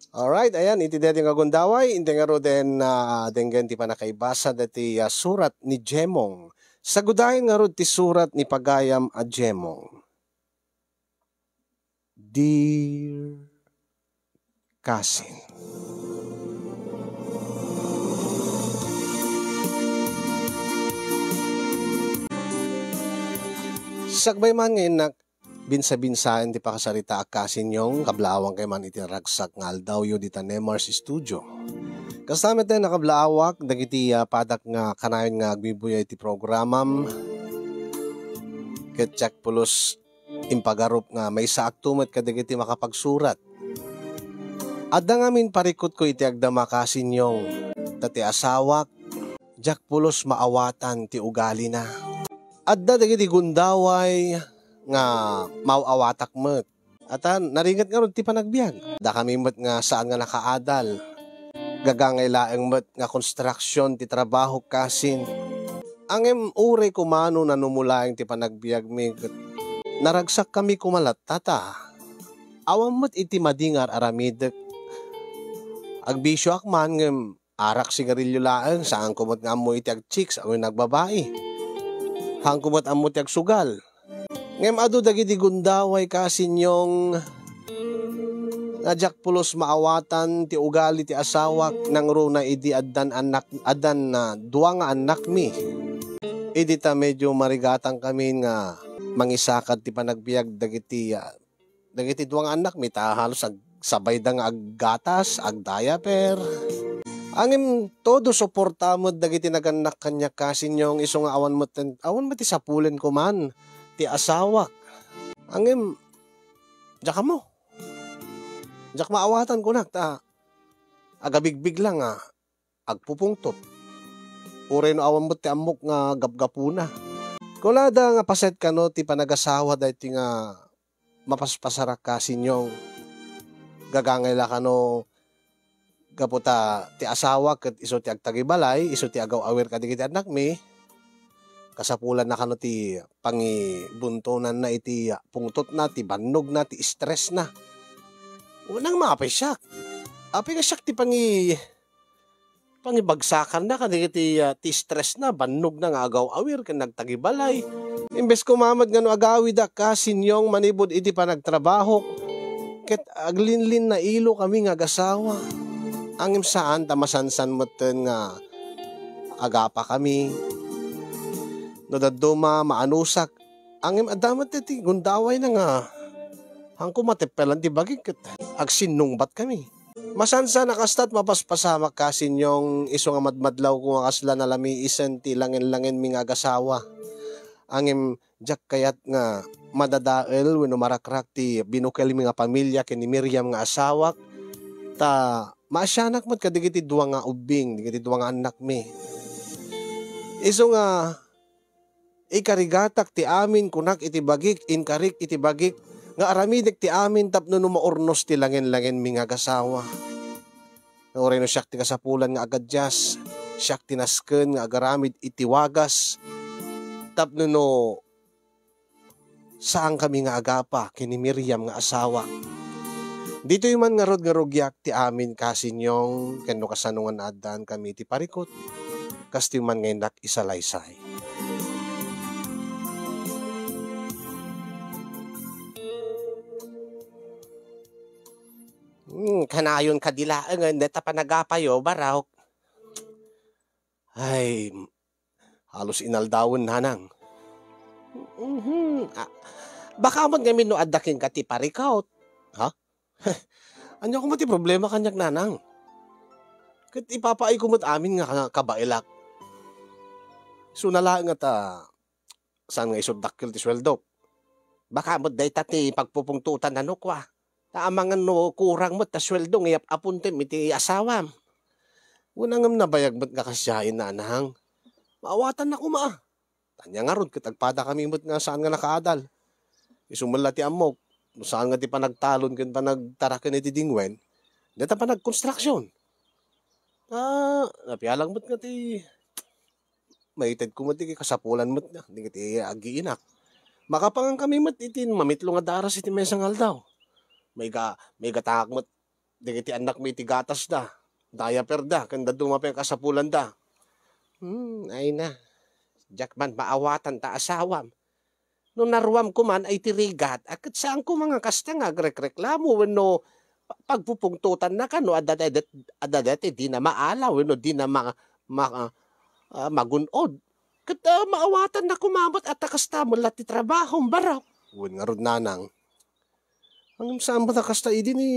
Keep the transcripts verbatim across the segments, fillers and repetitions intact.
Alright, ayan, iti daytoy nga gundaway, intay ngaruden, ah, denggen ti pannakaibasa daytoy, ah, surat ni Jemong. Sagudayen ngarud ti surat ni pagayam a Jemong. Dear Cousin. Sakbay man nga innak binsa-binsaen ti pakasaritaak, Cousin Yong, kablaawankayo man iti naragsak nga aldawyo dita Nemar's Studio. Kasta met a nakablaawanka dagiti, ah, padak nga kanayon nga agbibuyay ti programam. Ket diak pulos impagarup nga maysaakto met kadagiti makapagsurat. Adda ngamin parikutko iti agdama, Cousin Yong, ta ti asawak, diak pulos maawatan ti ugalina. Adda dagiti gundaway nga maaw-awatak met. Atan, naringet ngarud ti panagbiag. Dakami met nga saan nga nakaadal. Gagangay laeng met nga konstruksion ti trabahok, Cousin. Ngem uray koma no nanumolaeng ti panagbiagmi ket naragsakkami koma latta ta awan met iti madi nga ar-aramidek. Agbisioak man ngem arak, sigarilio laeng, saanko met nga ammo iti agchicks wenno agbabai. Haanko met ammo ti agsugal. Ngem adu dagiti gundaway, Cousin Yong, nga diak pulos maawatan ti ugali ti asawak nangruna idi addan annak-, addan, ah, dua nga annakmi. Idi ta medio marigatangkami nga mangisakad ti panagbiag dagiti, ah, dagiti dua nga annakmi ta halos ag-, sabayda nga aggatas, agdiaper. Ngem todo suporta met dagiti nagannak kaniak, Cousin Yong, isu nga awan met, awan met ti sapulen koma ti asawak. Ngem, diak ammo. Diak maawatan kunak ta agabigbig la nga agpupungtot. Uray no awan met ti ammok nga gapgapuna. Kunada nga paset kano ti panagasawa daytoy nga mapaspasarak, Cousin Yong. Gagangay la kano gapu ta ti asawa ket isu ti agtagibalay, isu ti agaw-awir kadagiti annakmi. Kasapulanna kano ti pangibuntonanna iti pungtotna, ti bannogna, ti stressna. Unang mapay siak. Apay nga siak ti pangi-, pangibagsakanna kadagiti, ah, ti stressna, bannogna nga agaw-awir ken nagtagibalay. Imbes koma met nga no agawidak, Cousin Yong, manipud iti panagtrabahok, ket aglinlinnailokami nga agasawa. Ngem saan ta masansan metten nga agapakami. No dadduma, maanusak. Ngem adda met ti gundawayna nga haanko mateppelan ti bagik ket agsinnungbatkami. Masansan a kasta ti mapaspasamak, Cousin Yong, isu nga madmadlawko nga kasla nalamiisen ti langen-langenmi nga agasawa. Ngem diak kayat nga madadael wenno marakrak ti binukelmi nga pamilia ken ni Miriam nga asawak, ta maasianak met kadagiti dua nga ubbing, dagiti dua nga annakmi. Isu nga ikarigatak ti amin, kunak iti bagik, inkarik iti bagik, nga aramidek ti amin tapno no maurnos ti langen-langenmi nga agasawa. Uray no siak ti kasapulan nga agadias, siak ti nasken nga agaramid iti wagas, tapno no saankami nga agapa ken ni Miriam nga asawa. Ditoy man ngarud nga rugiak ti amin, Cousin Yong, ken no kasano nga naaddaankami iti parikut, kastoy man nga innak isalaysay. Hmm, kanayon kadi laengen dayta panagapayo, barok. Ay, halos inaldawen, nanang. Mhm. Ah, baka met ngamin no adda kenka ti parikut. Ha? Ania koma ti problema kaniak, nanang? Ket ipapaayko met amin nga ka-, kabaelak. Isuna laeng nga ta, saan nga isu dakkel ti sueldok? Baka met dayta ti pagpupungtotan, ano, kua? Ta amangan no kurang met ta sueldo nga iyap-apuntem iti asawam. Wen ngem nabayag met nga kasdiay, nanang. Maawatanna koma. Ania ngarud ket agpadakami met nga saan nga nakaadal. Isu met la ti ammok, no saan nga ti panagtalon ken panagtaraken iti dingwen, dayta panagkonstruksion. Ah, napialang met nga ti maitedko met iti kasapulan met nga, dagiti agiinak. Makapangankami met iti mamitlo nga daras iti maysa nga aldaw. Maiga-, maigatangak met dagiti annakmi iti gatasda, diaperda, ken dadduma pay kasapulanda. Hmm, ay na. Diak man maawatan ta asawam. No naruamko man iti rigat, a ket saanko man nga kasta nga agrekreklamo wenno pa-, pagpupungtotannaka no adda, adda, adda dayta dina maala wenno dina ma-, ma-, ah, magun-od. Ket, ah, maawatannaka koma met a ta kasta met la ti trabahom, Barok. Wen ngarud, nanang. Ngem saan met a kasta idi ni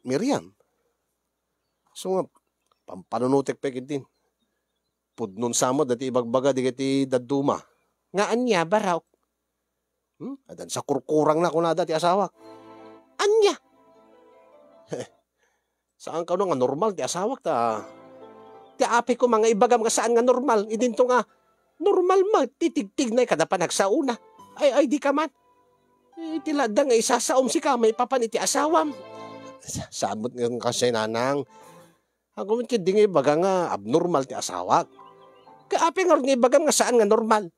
Miriam? Isu nga, pampanunotek pay ketdin. Pudnon sa met dayta ibagbaga dagiti dadduma. Nga ania, Barok? Hmm? Addan sa kurkurangna, kunada ti asawak. Ania? Saan kano nga normal ti asawak ta? Ti apay koma nga ibagam nga saan nga normal, idinto nga normal met ti tigtignay kada panagsaona. Ay, ay, di ka man. Eh, ti ladda nga isasaom sika maipapan iti asawam. Sa-, saan met nga kasi, nanang. Ako met ketdi nga ibaga nga abnormal ti asawak. Kay apay ngarud nga ibagam nga saan nga normal?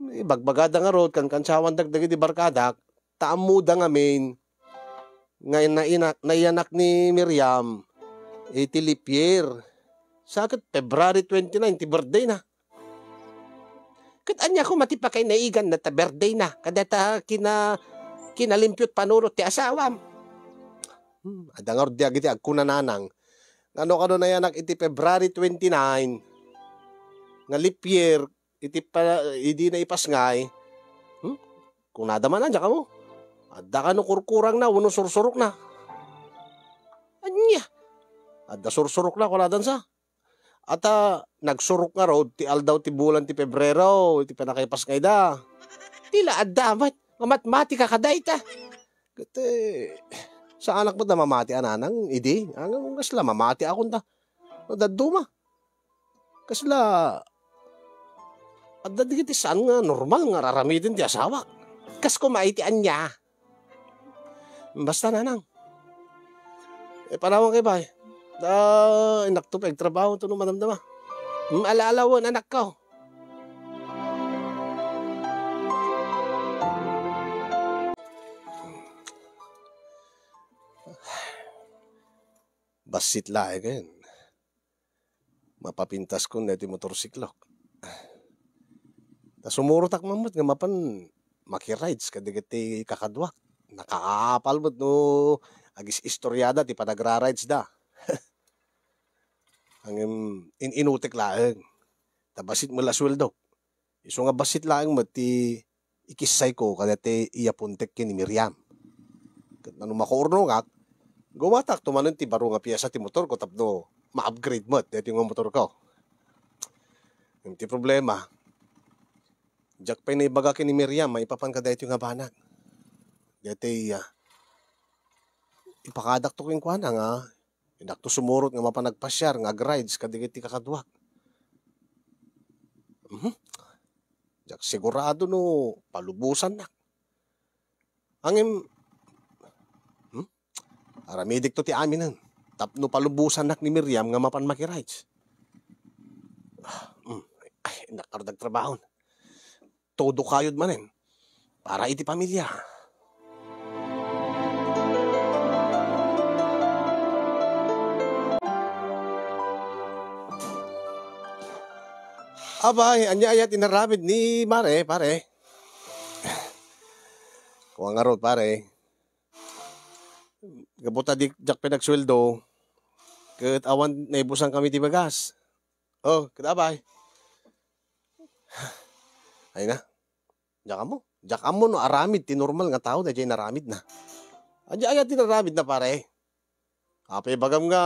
Ibagbagada ngarud, kankansawandak dagiti barkadak, ta ammoda ngamin nga nainak, naiyanak ni Miriam iti leap year. Sa ket February twenty-nine ti birthday na. Ket ania koma ti pakainaiganna ta birthday na, kadata kina-, kinalimpio ti panunot ti asawam? Hmm, adda ngarud dagiti agkuna, nanang, nga no kano naiyanak iti February twenty-nine nga leap year, iti pa-, idi na ipasngay, hmm? Kunada man, ania kamo? Adda kano kurkurangna wenno sursurokna? Ania? Adda sursurokna, kunadansa. Ata, nagsurok ngarud ti aldaw ti bulan ti Pebrero, iti pannakaipasngayda. Ti la adda met, nga matmatika kadayta. Ket, eh, saanak met a mamati a, nanang, idi? Ngem kasla mamatiakon ta. No dadduma. Kasla, adda dagiti saan nga normal nga ar-aramiden ti asawak. Kas koma iti ania? Basta, nanang. Eh, panawankayo pay. Ta, inakto pay agtrabaho, ta no madamdama. Hmm, ala-ala wen, anakko. Bassit laengen. Mapapintaskon daytoy motorsiklok. Ta sumurotak man met nga mapan makirides kadagiti kakaduak. Nakaapal met no agis-istoriada ti panagra-ridesda. Ngem in-inutek laeng. Ta bassit met la sueldok. Isu nga bassit laeng met ti ikissayko kadaytoy iyapontek ken ni Miriam. Ket no makaurnongak, gumatakto manen ti baro nga piesa ti motorko tapno ma-upgrade met daytoy nga motorko. Ngem ti problema, diak pay naibaga ken ni Miriam maipapan kadaytoy nga banag. Daytoy, ah, ipakadakto kenkuana nga, indakto sumurot nga mapan agpasiar nga agrides kadagiti kakaduak. Mhm. Diak sigurado no palubosannak. Ngem, hmm? Aramidekto ti aminen tapno palubosannak ni Miriam nga mapan makirides. Hmm. Ay, innak ngarud agtrabahon. Todo kayod manen para iti pamilya. Abay, ania aya ti inaramid ni Mare, pare? Kua ngarud, pare. Gapu ta di, diak pay nagsueldo, ket awan naibusankami ti bagas. Oh, ket abay. Ay na. Diak ammo. Diak ammo no aramid ti normal nga tao daydiay inaramidna. Ania aya ti inaramidna, pare? Apay ibagam nga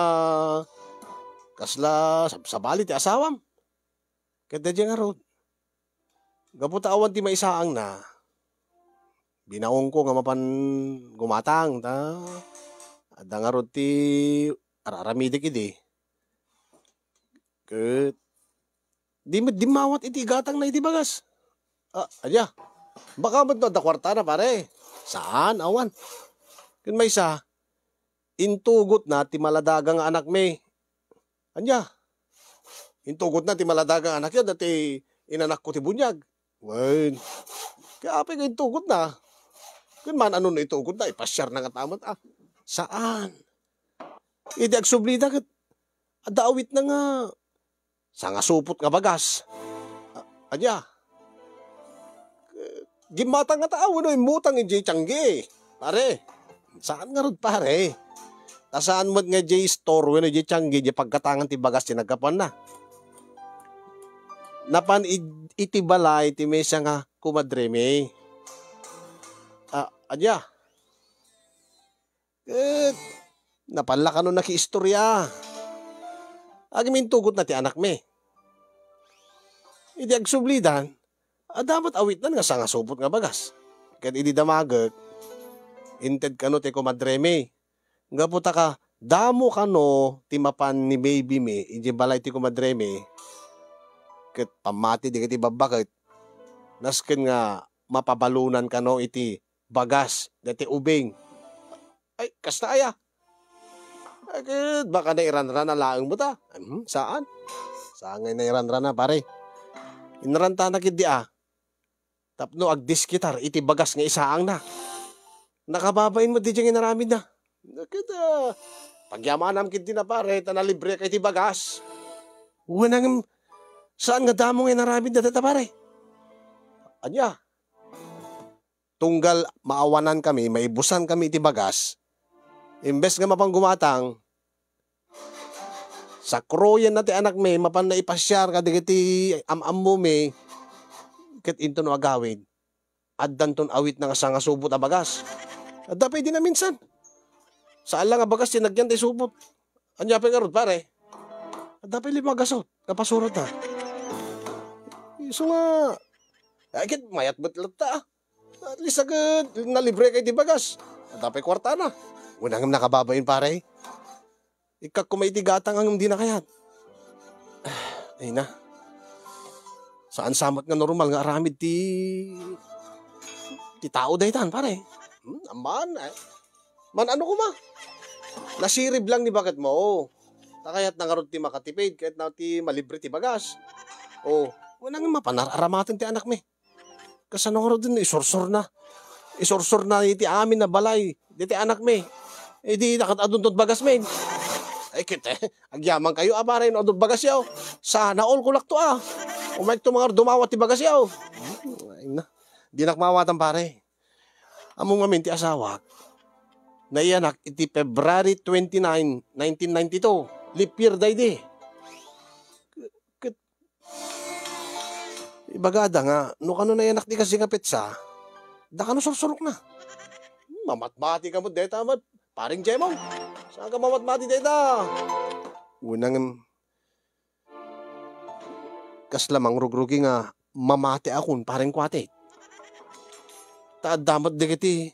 kasla sabsabali ti asawam? Ket daydiay ngarud, gapu ta awan ti maisaangna, binaonko nga mapan gumatang, ta adda ngarud ti ar-aramidek idi. Ket di met dimmawat iti igatangna iti bagas. Ah, ania? Baka met no adda kuartana, pare. Saan, awan. Ken maysa, intugotna ti maladaga nga anakmi. Ania? Intugotna ti maladaga nga anakyo, dayta inanakko ti buniag. Wen. Kaya apay nga intugotna? Ken man-ano no intugotna, ipasiarna ngata met, ah. Saan. Idi agsubli da ket adda awitna nga sangasupot nga bagas. A-, ania? Gimmatang nga tao wenno immutang idiay tianggi, pare. Saan ngarud, pare. Ta saan met nga idiay store wenno idiay tianggi, idiay pagkatangan ti bagas ti naggapuanna. Napan id-, iti balay ti maysa nga kumadremi. A-, ania? Ket napan la kano nakiistoria. Agimintugotna ti anakmi. Idi agsublidan, adda met awitnan nga sangasupot nga bagas. Ket idi damagek, inted kano ti kumadremi. Gapu ta kadamo kano ti mapan ni baby mi idiay balay ti kumadremi. Ket pammati dagiti babbaket, nasken nga mapabalonan kano iti bagas daytoy ubing. Ay, kasta aya? Ay, ket baka nairanrana laeng met a. Hmm, saan? Saan nga nairanrana, pare? Inrantana ketdi a. Tapno agdiskitar iti bagas nga isaangna. Nakababain met diay nga inaramidna. Ket, ah, pagyamanam ketdi na, pare, ta nalibreka iti bagas. Wen, ngem saan nga damo nga inaramidna dayta, pare? Ania? Tunggal maawanankami, maibusankami iti bagas, imbes nga mapan gumatang, sakroyenna ti anakmi, mapanna ipasiar kadagiti am-ammomi, ket intono agawid, addanton awitna nga sangasupot a bagas. Adda pay di naminsan. Saan la nga bagas ti nagyan ti supot. Ania pay ngarud, pare? Adda pay lima a gasut nga pasuratna. Isu nga, ay, ket mayat met latta, ah. At least, agud, nalibreka iti bagas. Adda pay kuartana. Wen, ngem nakababain, pare. Ikkak koma iti gatang ngem dina kayat. Ay na. Saan sa met nga normal nga aramid ti, ti tao daytan, pare. Hmm, amman, eh. Man, ano koma? Nasirib lang ni baketmo. Ta kayatna ngarud ti makatipid, kayatna ti malibre ti bagas. Oh, wen, ngem mapan ar-, aramaten ti anakmi. Kasano ngarud no isursurna? Isursurna iti amin a balay daytoy anakmi. Idi nakadunton bagasmi. Ay, ket, eh, agyamankayo a, pare, no adun bagasyo. Sana all ko lakto a. Umayekto nga dumawat ti bagasyo. Ay na. Dinak maawatan, pare. Ammom ngamin ti asawak. Naiyanak iti February twenty-nine, nineteen ninety-two. Leap year daydi. Ket ibagada nga, no kano naiyanak ti kaasi nga petsa, da kano sursurokna. Mamatmati ka met dayta met, Paring Jemong. Saan ka mamatmati dayta? Wen, ngem, kasla mangrugrugi nga mamatiakon, Paring Kuati. Ta adda met dagiti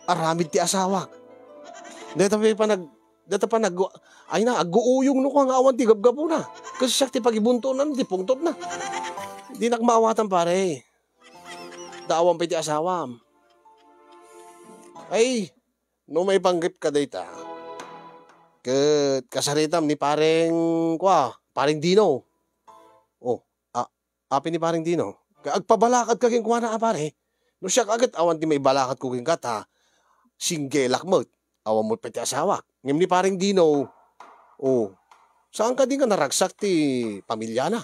aramid ti asawak. Dayta pay panag-, dayta panag-, ay na, agguuyong no kua nga awan ti gapgapuna. Ket siak ti pagibuntonan ti pungtotna. Dinak maawatan, pare. Ta awan pay ti asawam. Ay, no maipanggep ka dayta, ket kasaritam ni Paring, kua, Paring Dino. Oh, a-, apay ni Paring Dino? Ka-, agpabalakad ka kenkuana a, pare. No siak a ket awan ti maibalakadko kenka ta singgelak met. Awan met pay ti asawak. Ngem ni Paring Dino, oh, saan kadi nga naragsak ti pamiliana?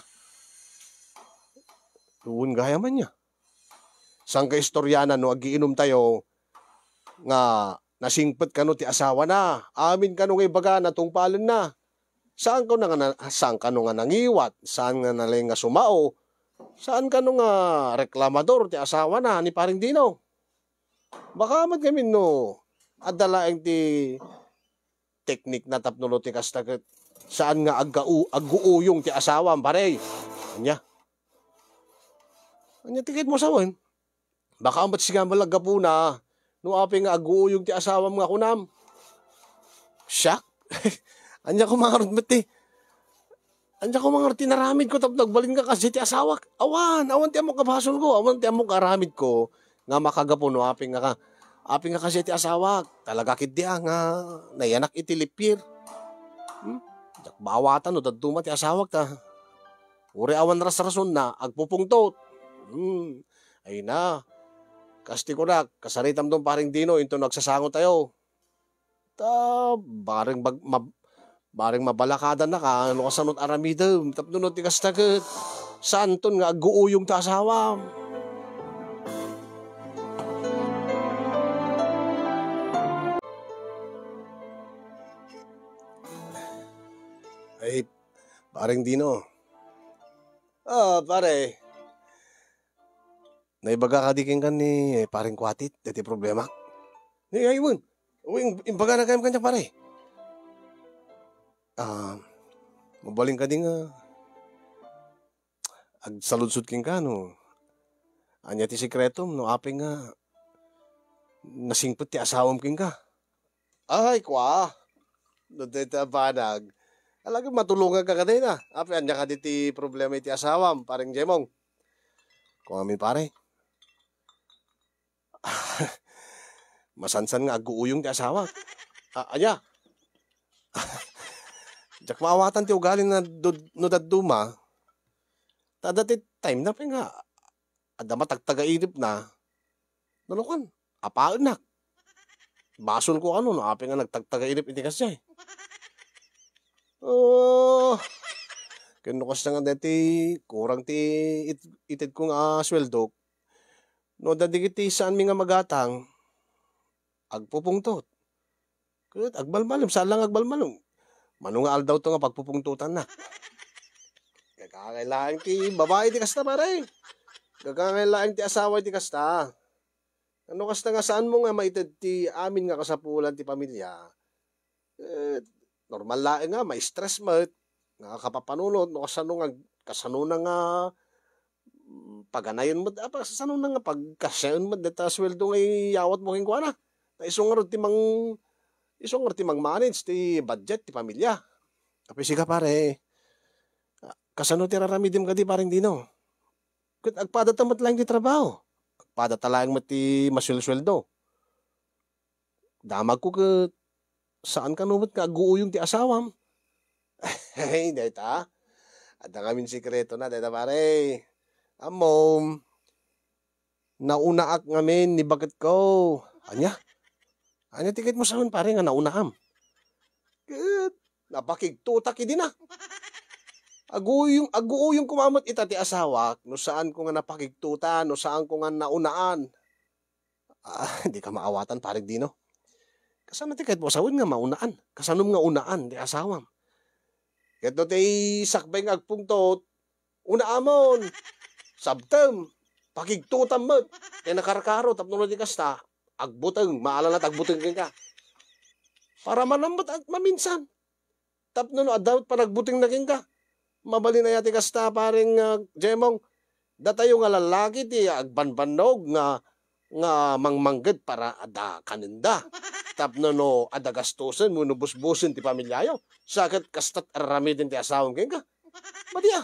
Wen, gayam ania. Saan nga istoriana no agiinumtayo nga nasingpet kano ti asawana? Amin kano nga ibagana tungpalenna. Saan kano nga na-, saan kano nga nangiwat, saan nga nalaing nga sumao, saan kano nga reklamador ti asawana ni Paring Dino? Baka met ngamin no adda laeng ti teknikna tapno no ti kasta ket saan nga agga-, agguuyong ti asawam, pare. Ania? Ania ti kayatmo sawen? Baka met siak nga gapuna no apay nga agguuyong ti asawam nga kunam. Siak? Ania koma ngarud met ti, ania koma ngarud ti naramidko tapno agbalinka kasdiay ti asawak? Awan, awan ti ammok a basolko, awan ti ammok a aramidko nga makagapu no apay nga ka-, apay nga kasdiay ti asawak. Talaga ketdi a nga naiyanak iti leap year. Hmm? Diak maawatan no dadduma ti asawak ta. Uray awan rasrasonna, agpupungtot. Hmm. Ay na. Kas ti kunak, kasaritamton Paring Dino, inton agsasangotayo. Ta bareng bag-, mab-, bareng mabalakadanaka no kasano ti aramidem. Tapno no ti kasta ket, saanton nga agguuyong ti asawam. Ay, pareng Dino. Ah, pare. Naibaga kadi kenka ni Pareng Kuatit daytoy problemak? Ni, ay, wen. O, im-, imbagana kaniak, pare. Ah, mabalin kadi nga agsaludsod kenka, no? Ania ti sekretom, no apay nga nasingpet ti asawam kenka? Ay, kua. No dayta banag, ala ket matulonganka kadayna. Apay, ania kadi ti problema iti asawam, Pareng Jemong? Kua ngamin, pare. Masansan nga agguuyong ti asawak. A-, ania? Diak maawatan ti ugali na dud-, no dadduma. Ta adda ti time na pay nga adda matagtagainepna. Nano kan, apaennak. Basolko kano no apay nga nagtagtagainep iti kasdiay. Oh, ken no kasta nga daytoy kurang ti it-, itedko nga sueldok, no adda dagiti saanmi nga magatang, agpupungtot. Ket agbalmalem, saan la nga agbalmalem. Mano nga aldawto nga pagpupungtotanna? Gagangay laeng ti babai ti kasta, pare. Gagangay laeng ti asawa ti kasta. Ano kasta nga saanmo nga maited ti amin nga kasapulan ti pamilia? Eh, normal laeng nga ma-stress met nga kapapanunot no kasano nga, kasanona nga, mm, paganayen met, apa, kasanona nga pagkasiaen met dayta sueldo nga iyawatmo kenkuana. Ta isu ngarud ti mang-, isu ngarud ti mang-manage ti budget ti pamilia. Apay sika, pare, ah, kasano ti raramidem kadi, Pareng Dino? Ket agpadata met laeng ti trabaho. Agpadata laeng met ti masuelsueldo. Damagko ket saan kano met nga agguuyong ti asawam. Ay, dayta. Adda ngamin sekretona, dayta, pare. Ammom, naunaak ngamin ni baketko. Ania? Ania ti kayatmo sawen, pare, nga naunaam? Ket napakigtotak idi na. Aguyong, agguuyong koma met ita ti asawak no saanko nga napakigtota, no saanko nga naunaan. Ah, di ka maawatan, Pareng Dino. Kasano ti kayatmo sawen nga maunaan? Kasanom nga unaan ti asawam? Ket no ti sakbay nga agpungtot, unaamon, sabtem, pakigtotam met, ken nakarkaro, tapno no di kasta, agbuteng, maalanat agbuteng kenka. Para manammet at maminsan. Tapno no adda met panagbutengna kenka. Mabalin aya ti kasta, Pareng, ah, Jemong? Datayo nga lallaki ti agbanbannog nga, nga mangmangged para adda kanenda. Tapno no adda gastusen wenno busbusen ti pamiliayo, sa ket kastat aramiden ti asawam kenka. Madi a.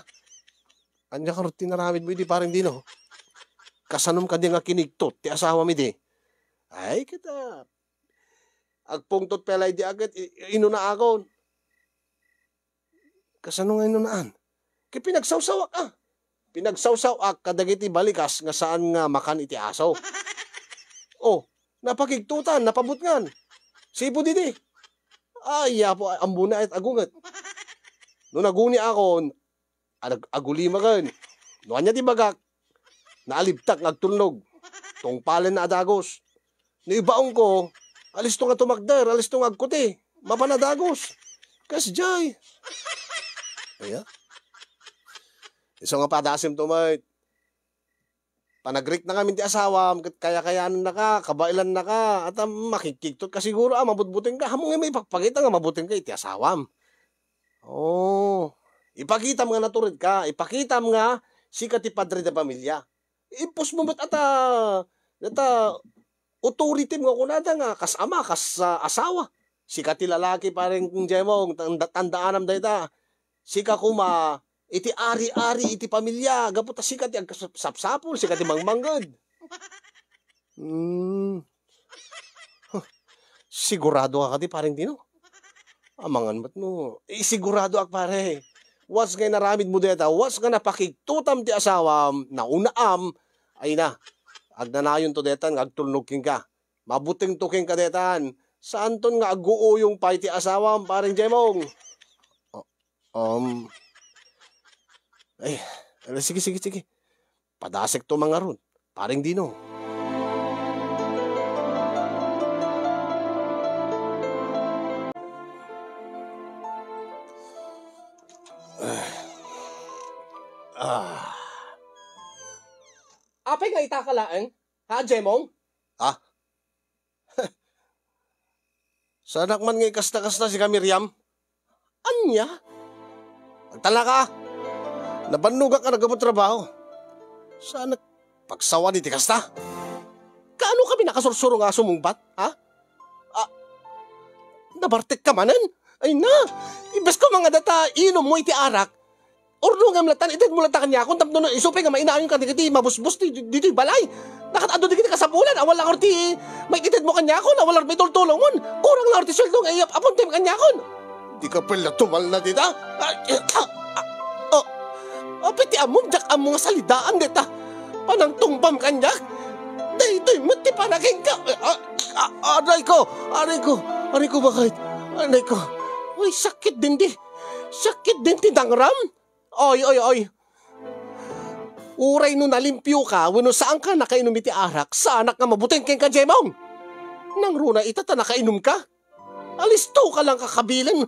Ania kano ti naramidmo idi, Pareng Dino? Kasanom kadi nga kinigtot ti asawam idi? Ay, kita, agpungtot pay la idi a ket i-, inunaakon. Kasano nga inunaan? Ket pinagsawsawak, ah. Pinagsawsawak kadagiti balikas nga saan nga makan iti aso. Oh, napakigtotan, napabutngan. Sipud idi. Ay, Apo, ammona et agunget. No naguniakon, ag-, agulimaken. No ania ti bagak, naalibtak nga agtulnog. Tungpalenna a dagus. No ibaonko, alisto nga tumakder, alisto nga agkuti. Mapan a dagus. Kasdiay. Aya? Isu nga padasim to met. Panagriknanka ngamin ti asawam, ket kayakayanennaka, kabaelannaka, at, ah, makigkigtot ka siguro, ah, mabutbuteng ka. Ammom nga ipakpakita nga mabuteng ka iti asawam. Oh, ipakitam nga natured ka, ipakitam nga sika ti padre de pamilya. Impusmo met ata, data authority mo kunada nga kas ama, kas, ah, asawa. Sika ti lalaki, Pareng Jemong, tanda-, tandaanam dayta. Sika koma iti ari-ari iti pamilya, gapu ta sika ti agsapsapul, sika ti mangmangged. Hmm. Huh. Sigurado ka kadi, Pareng Dino? Amangan met no. Eh, sigurado ak, pare. Once nga inaramid mo deta, once nga napakigtotam ti asawam, naunaam, ay na, agnanayon to detan nga agtulnog kenka. Mabuteng to kenka detan. Saanton nga aguuyong pay ti asawam, Pareng Jemong? O-, um, ay, ala, sige, sige, sige. Padasekto man ngarud, Pareng Dino. Ah. Apay nga ita ka laeng, ha, Jemong? Ha? Saanak man nga ikasta-kasta si ka Miriam? Ania? Agtalna ka! Nabannogak a naggapu trabaho. Saanak pagsawaan iti kasta? Kaano kami nakasursuro nga sumungbat, ha? Ah, nabartek ka manen? Ay na! Imbes ko nga data inom mo iti arak, urnongem latta, itedmo latta kaniakon tapno no isu pay nga mainayon ka dagiti mabusbos ti, di, ditoy balay. Nakat-adu dagiti kasapulan, awan lang ti maitedmo kaniakon, awan lang maitultulongmon. Kurang lang ti sueldo nga iyap-apuntem kaniakon. Di ka pala tumalna dita? Ay, ah, ah, oh. Apay ti ammom, diak ammo nga salidaan dita. Panangtungpam kaniak? Daytoy met ti panagenka. Ah, ah, ah, aray ko, aray ko, aray ko, bakit? Aray ko. Uy, sakit din di. Sakit din ti dangram. Oy, oy, oy. Uray no nalimpio ka, wenno saan ka nakainom iti arak, saanak nga mabuteng kenka, Jemong. Nangruna ita ta nakainom ka? Alisto ka lang kakabilen.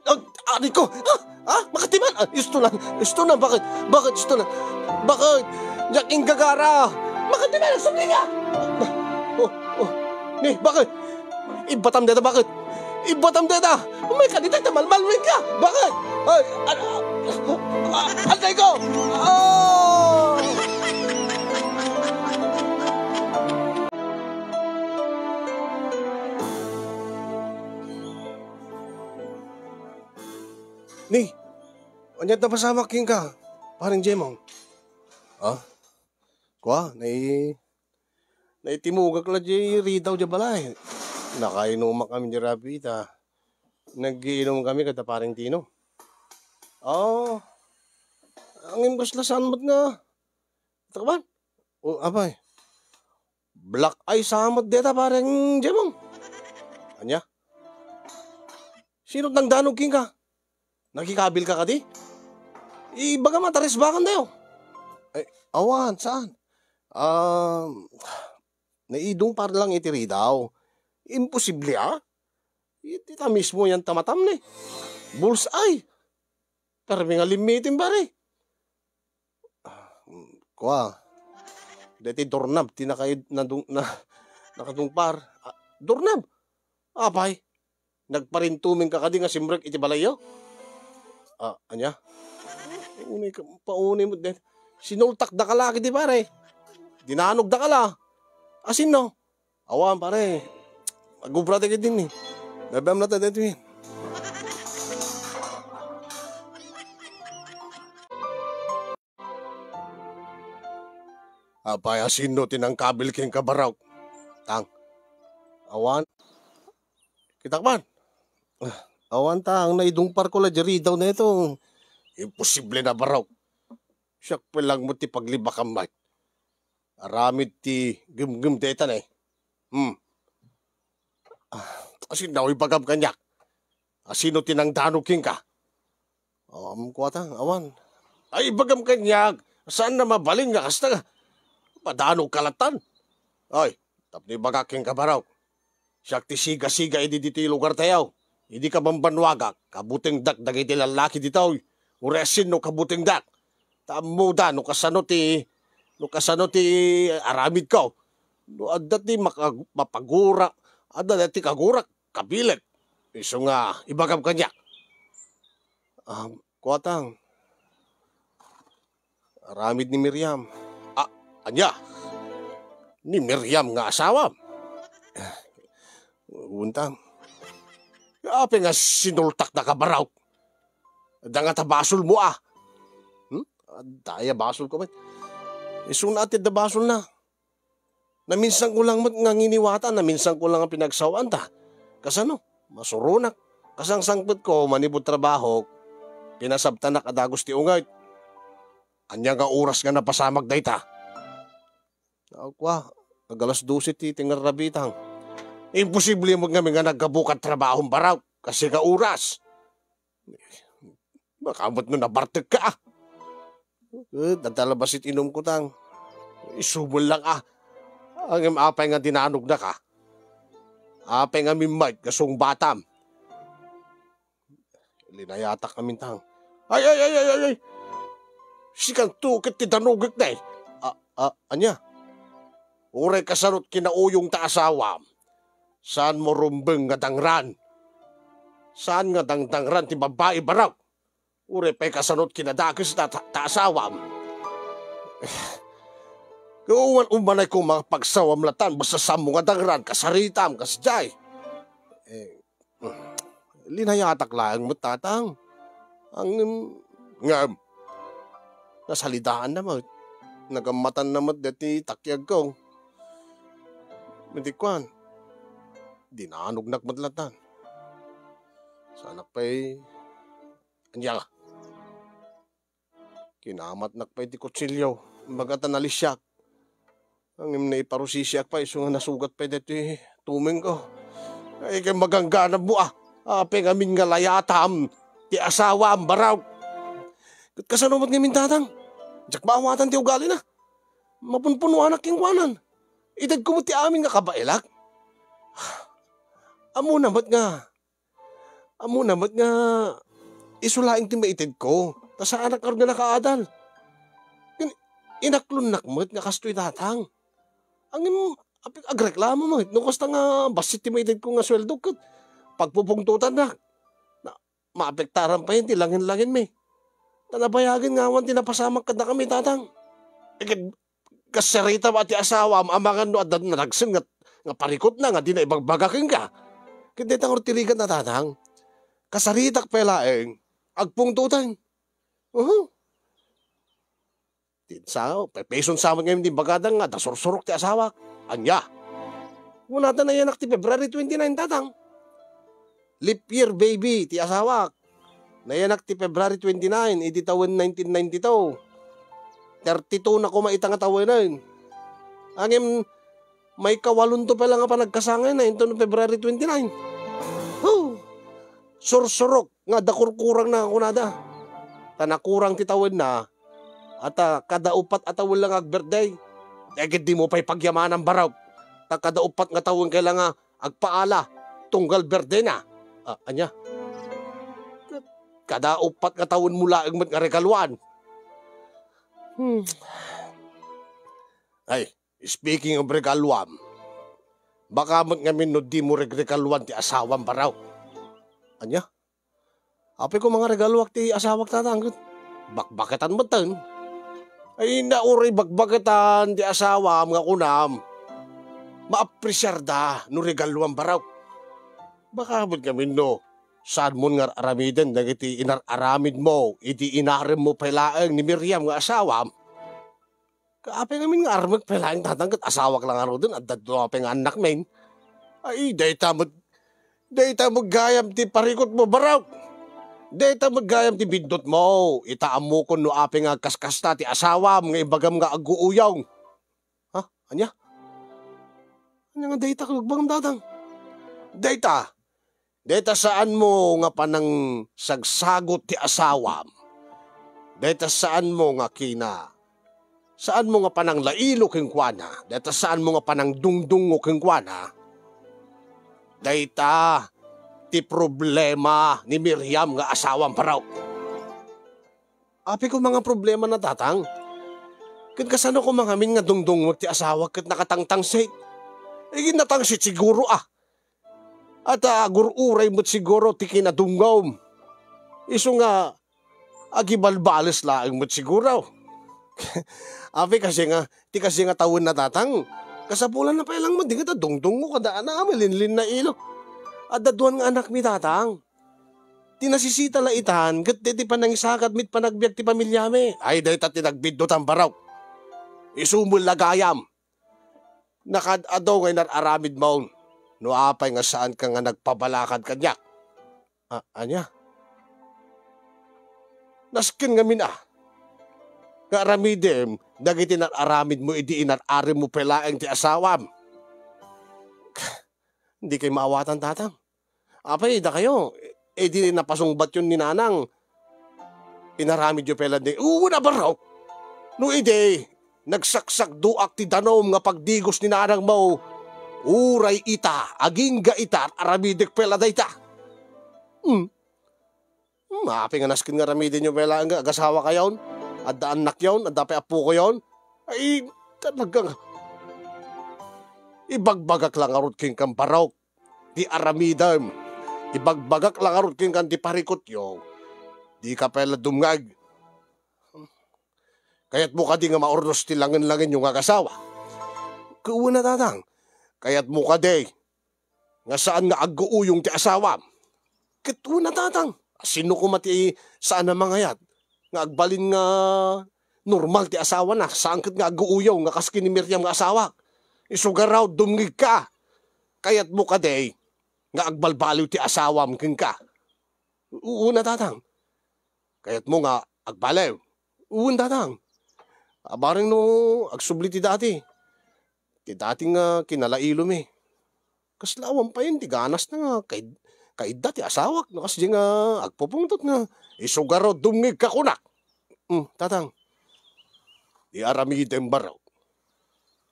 Ah, aray ko. Ah, ah, makatiman. Ah, isto na. Isto na. Bakit? Bakit isto na? Bakit? Diak inggagara. Makatiman. Sumli ka. Oh, oh. Ni, bakit? Ibatam deta, bakit? Ibatam deta. Umay ka dita, ta malmalwing ka. Bakit? Ay, ah, ah, ah, aray ko. Ah! Ni, ania ti napasamak kenka, Pareng Jemong? Ha? Kua, nai-, naitimogak la di ridaw di balay. Nakainumak kami di rabi ta. Nagiinom kami kada Pareng Tino. Oh, ang imbes la saan met nga. Ito ka ba? O, apay. Black eye sa met deta, Pareng Jemong. Ania? Sino nangdanog kenka? Nakikabil ka kadi? Ibaga mataris bakan tayo. Ay, awan, saan? Um, naidungpar lang iti ridaw. Imposible, ah. Iti ta mismo yan tamatam ni. Bullseye. Permi nga limmitim, pare. Ah, mm, kua. Deti dornab ti nakaid-, nadung-, na, nakadungpar. Ah, dornab. Apay, nagparintumeng ka kadi nga simrek iti balayyo? Ah, ania? Paunay ka, paunay mo den. Sinultak da ka lagi di pare. Dinanog da ka la. Asin no? Awan, pare. Agubra tayo din eh. Nabam na tayo din. Apay, asino ti nangkabil ken kabarok? Tang. Awan. Kitak man. Ah, awan tang, naidungpar ko la di ridaw na ito. Imposible na barok. Siak pa lang mo ti paglibakam, Mike. Aramid ti gumgum deta ne. Hmm. Ah, asin na ibagam kaniak? Asino ti nangdanog kenka? Um, kuwata, awan. Ay, ibagam kaniak, saan na mabalin nga kasta nga padanog kalatan? Ay, tapno ibagak kenka, barok. Siak ti siga-siga idi ditoy lugar tayo. Idi ka bambanwaga, kabutengdak dagiti lallaki ditoy. Uray asin no kabutengdak. Ta ammoda no kasano ti, no kasano ti aramidko. No adda ti makag-, mapagura, adda ti kagura, kabilek. Isu nga ibagam kaniak. Ah, kuwatang. Aramid ni Miriam. Ah, ania? Ni Miriam nga asawam? Untang. Apay nga sinultak da ka, barok? Adda nga ta basol mo, ah. Hmm? Adda ya basol ko, met. Isu na ti adda basol na. Naminsan ko lang met nga nginiwatan, naminsan ko lang nga pinagsawaan ta. Kasano? Masuronak. Kasangsangpet ko, manipud trabahok, pinasabtanak a dagus ti unget. Ania nga oras nga napasamak dayta? Aw, kua, ag-alas dose ti, ti ngarrabitang. Imposible met ngamin nga naggapu kad trabahom, Baraw, kasi nga oras. Baka met no nabartek ka, ah. Eh, dadalabas it inumko, Tang. Isu met lang, ah. Ngem apay nga dinanognak, ah? Apay nga mimmaet nga sungbatam? Linayatak ngamin, Tang. Ay, ay, ay, ay, ay, ay! Sikanto ket ti danogek, ne. Ah, ah, ania? Uray kasano ti kinauyong ta asawam, saanmo rumbeng nga dangran. Saan nga dangdangran ti babbai, Baraw. Uray pay kasano ti kinadakes ta, ta, ta asawam. Ket umanay koma nga pagsawam latan, basta saanmo nga dangran, kasaritam, kasdiay. Eh, linayatak laeng met, Tatang. Ngem, ngem, nasalidaanna met. Nagammatanna met daytoy takiagko. Ket kuan, dinanognak met latan. Saanak pay, ania? Kinamatnak pay ti kutsilio. Imbagak ta nalisiak. Ngem naiparusisiak pay, isu nga nasugat pay daytoy tumengko. Ay, ket magangganammo, ah. Apay ngamin nga layatam ti asawam, Baraw. Ket kasano met ngamin, Tatang? Diak maawatan ti ugalina. Mapunpunuanak kenkuana. Itedko met ti amin nga kabaelak. Ammona met nga Ammona met nga isu laeng ti maitedko, ta saanak ngarud nga nakaadal. Ngem inaklonnak met nga kastoy, Tatang. Ngem, apay, agreklamo met no kasta nga bassit ti maitedko nga sueldo ket pagpupungtotannak. Na, maapektaran pay ti langin-langinmi. Ta nabayagen nga awan ti napasamak kadakami, Tatang. Iket kasarita met ti asawam amangan no adda nadagsen nga, nga parikutna nga dina ibagbaga kenka. Ket dayta ngarud ti rigat, Tatang. Kasaritak pay laeng, agpungtoten. Uhu. Ti sao, pepeson sa met ngamin ti bagada nga adda sursurok ti asawak. Ania? Kunata nayanak ti February twenty-nine, Tatang. Leap year baby ti asawak. Nayanak ti February twenty-nine, idi tawen nineteen ninety-two. Thirty-two na koma ita nga tawenen. Ngem, maikawalonto pay la nga panagkasangayna inton February twenty-nine. Huh! Sursurok nga adda kurkurangna, kunada. Ta nakurang ti tawenna, a ta kada uppat a tawen la nga ag-birthday. Ket dimo pay pagyamanan, Baraw. Ta kada uppat nga tawen kay la nga agpaala, tunggal birthday na. Ah, ania? Kada uppat nga tawenmo laeng met nga regaluan. Hmm. Ay, speaking of regaluam, baka met ngamin no dimo regregaluan ti asawam, Baraw. Ania? Apay koma nga regaluak ti asawak, Tatang, ket bakbaketan metten. Ay, na uray bakbaketan ti asawam nga kunam, maapresiarda no regaluam, Baraw. Baka met ngamin no saanmon nga ar-aramiden dagiti inar-aramidmo idi inaremmo pay laeng ni Miriam nga asawam. Apay ngamin nga armek pay laeng, Tatang, ket asawak la ngaruden, adda dua pay nga annakmin. Ay, dayta met, dayta met gayam ti parikutmo, Baraw. Dayta met gayam ti biddutmo. Ita ammokon no apay nga agkaskasta ti asawam nga ibagam nga aguuyong. Ha? Ania? Ania nga dayta nga agbagam, Tatang? Dayta, Dayta saanmo nga panangsagsagot ti asawam. Dayta saanmo nga kina-, saanmo nga pananglailo kenkuana. Dayta saanmo nga panangdungdungngo kenkuana. Dayta ti problema ni Miriam nga asawam, Baraw. Apay koma nga problemana, Tatang? Ket kasano koma ngamin nga dungdungngek ti asawak ket nakatangtangsit? Iginatangsit siguro, ah. Ata agur-uray met siguro ti kinadungngom. Isu nga agibalbales laeng met siguro. Apay kasi nga, ti kasi nga tawenna, Tatang, kasapulanna pay lang met di nga ta dungdungngo kada ana, malinlinna ilo. Adda duan nga anakmi, Tatang. Ti nasisita la itan, ket daydi panangisagad met panagbiag ti pamiliami. Ay, dayta ti nagbiddutan, Baraw. Isu met la gayam. Nakaad-adu nga inar-aramidmo. No apay nga saanka nga nagpabalakad kaniak. A-, ania? Nasken ngamin a, nga aramidem dagiti inar-aramidmo idi inar-arimmo pay laeng ti asawam. Dikay maawatan, Tatang. Apay, dakayo, idi napasungbatyon ni Nanang, inaramidyo pay la di, wen a barok. No idi, nagsaksakduak ti danum nga pagdigos ni Nanangmo, uray ita, agingga ita, aramidek pay la dayta. Hmm. Hmm, apay nga nasken nga aramidenyo pay laeng nga agasawakayon, adda annakyon, adda pay appokoyon. Ay, talaga nga. Ibagbagak la ngarud kenka, barok, ti aramidem. Ibagbagak la ngarud kenka ti parikutyo. Dika pay la dumngeg. Kayatmo kadi nga maurnos ti langen-langenyo nga agasawa? Ket wen a, Tatang. Kayatmo kadi nga saan nga agguuyong ti asawam? Ket wen a, Tatang. Sino koma ti saan a mangayat nga agbalin nga normal ti asawana, saan ket nga agguuyong nga kas ken ni Miriam nga asawak? Isu garud, dumngegka. Kayatmo kadi nga agbalbaliw ti asawam kenka? Wen a, Tatang. Kayatmo nga agbaliw? Wen, Tatang. Bareng no agsubli ti dati. Ti dati nga kinalailomi. Kasla awan payen ti ganasna nga kaid-, kaidda ti asawak. No kasdi nga agpupungtot nga, isu garud, dumngegka kunak. Hmm, Tatang. Ti aramidem, barok.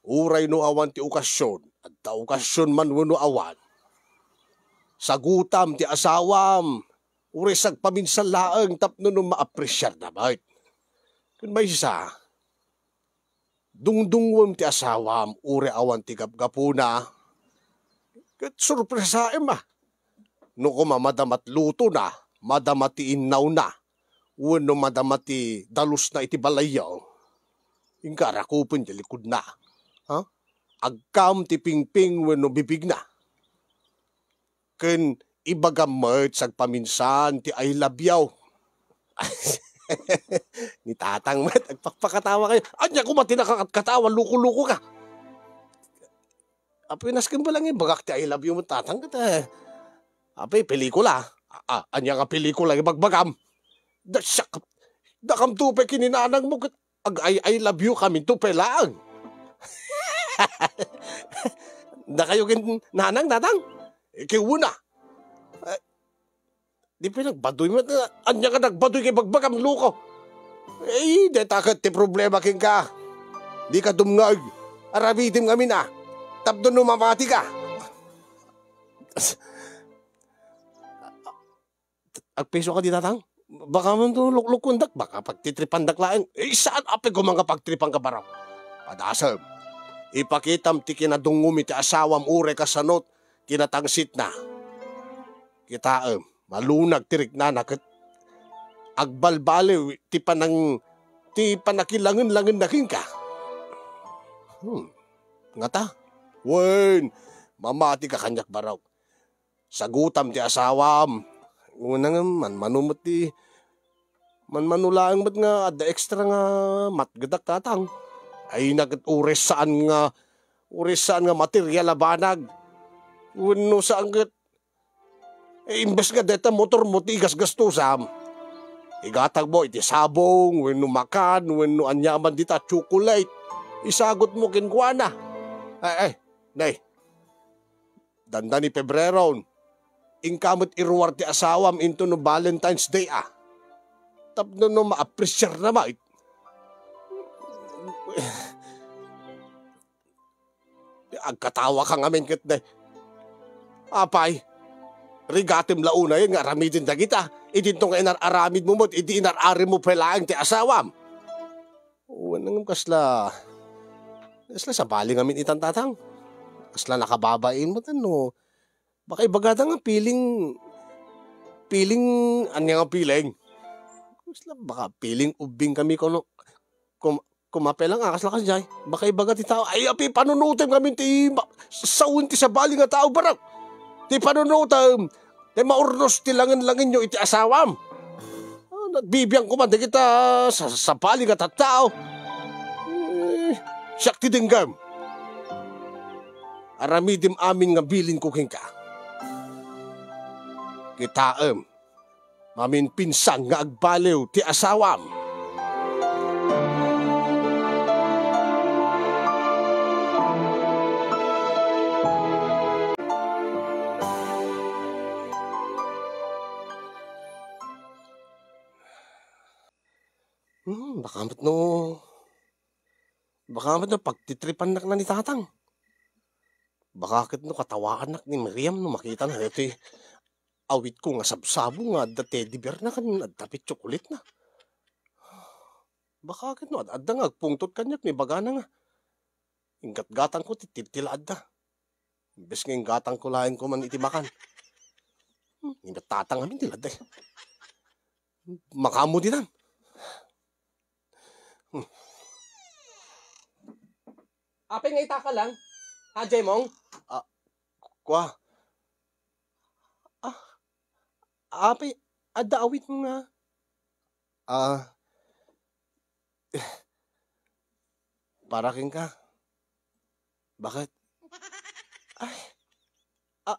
Uray no awan ti okasion, adda okasion man wenno awan, sagutam ti asawam, uray sagpaminsan laeng tapno no maapresiarna met. Ken maysa, dungdungngoem ti asawam uray awan ti gapgapuna, ket sorpresaem a. No koma, madama ti lutona, madama ti innawna, wenno madama ti dalusna iti balayyo, inka arakupen ti likudna. Ha? Agkaam ti pingping wenno bibigna. Ken ibagam met sagpaminsan ti "I love you." Ni Tatang met, agpakpakatawa kayo. Ania koma ti nakakatkatawa, loko-loko ka. Apay, nasken pay laeng ibagak ti "I love you" met, Tatang, ket, eh, apay, pelikula? A-, a-, ania nga pelikula ibagbagam? Da, siak, dakamto pay ken ni nanangmo ket ag-I, "I love you" kaminto pay laeng. Dakayo ken nanang, Tatang? Ikiwuna. Eh, di pay nagbadoy met, ania nga nagbadoy nga ibagbagam, loko? Eh, dayta ket ti problema kenka. Dika dumngeg. Aramidem ngamin a. Tapno no mamati ka. Agpiso ka di, Tatang? Baka man to luklukondak, baka pagtitripandak laeng. Eh, saan apay koma nga pagtripanka, barok? Padasem. Ipakitam ti kinadungngom iti asawam uray kasano ti natangsitna. Kitaem, malunag ti riknana ket agbalbaliw ti panang-, ti panakilangen-langenna kenka. Hmm. Ngata? Wen, mamati ka kaniak, barok. Sagutam ti asawam. Una nga, manmano met ti, manmano laeng met nga adda extra nga matgedak, Tatang. Ay, na ket uray saan nga, uray saan nga material a banag. Wenno saan ket, eh, imbes nga deta motor mo ti igasgastusam, igatag mo iti sabong, wenno makan, wenno aniaman dita chocolate. Isagut mo kenkuana. Ay, ay, nay. Dandani Pebrero, inka met iruar ti asawam into no Valentine's Day a. Tapno no maapresiarna met. Agkatawa ka ngamin ket, day. Apay, rigatem la unayen nga aramiden dagita. Idinto nga inar-aramidmo met, idi inar-arimmo pay laeng ti asawam. Wen ngem kasla, kasla sabali ngamin itan, Tatang. Kasla nakababain met no. Baka ibagada nga feeling, feeling, ania nga feeling? Kasla baka feeling ubbing kami kuno. Kum-, kumapay lang, ah, kasla kasdiay. Baka ibaga ti tao, ay, apay, panunotem ngamin ti ma-, sawen ti sabali nga tao, barok. Ti panunotem, ti maurnos ti langen-langenyo iti asawam. Ah, nagbibiang koma dagita sa-, sabali nga tattao. Eh, siak ti denggem. Aramidem amin nga bilinko kenka. Kitaem, maminpinsan nga agbaliw ti asawam. Hmm, baka met no, baka met no pagtitripannak na ni Tatang. Baka ket no katawaannak ni Miriam no makitana daytoy awitko nga sabsabong nga adda teddy bear na ken adda chocolate na. Baka ket no ad-, adda nga agpungtot kaniak ni bagana nga inggatgatangko ti tiltila adda. Imbes nga inggatangko laeng koma iti makan. Hmm, ni Tatang amin ti ladday. Makaammo ditan. Hmm. Apay nga itaka lang? Ha, Jemong? Ah, kwa. Ah, apay, adda awitmo nga? Ah, para kenka. Bakit? Ay. Ah,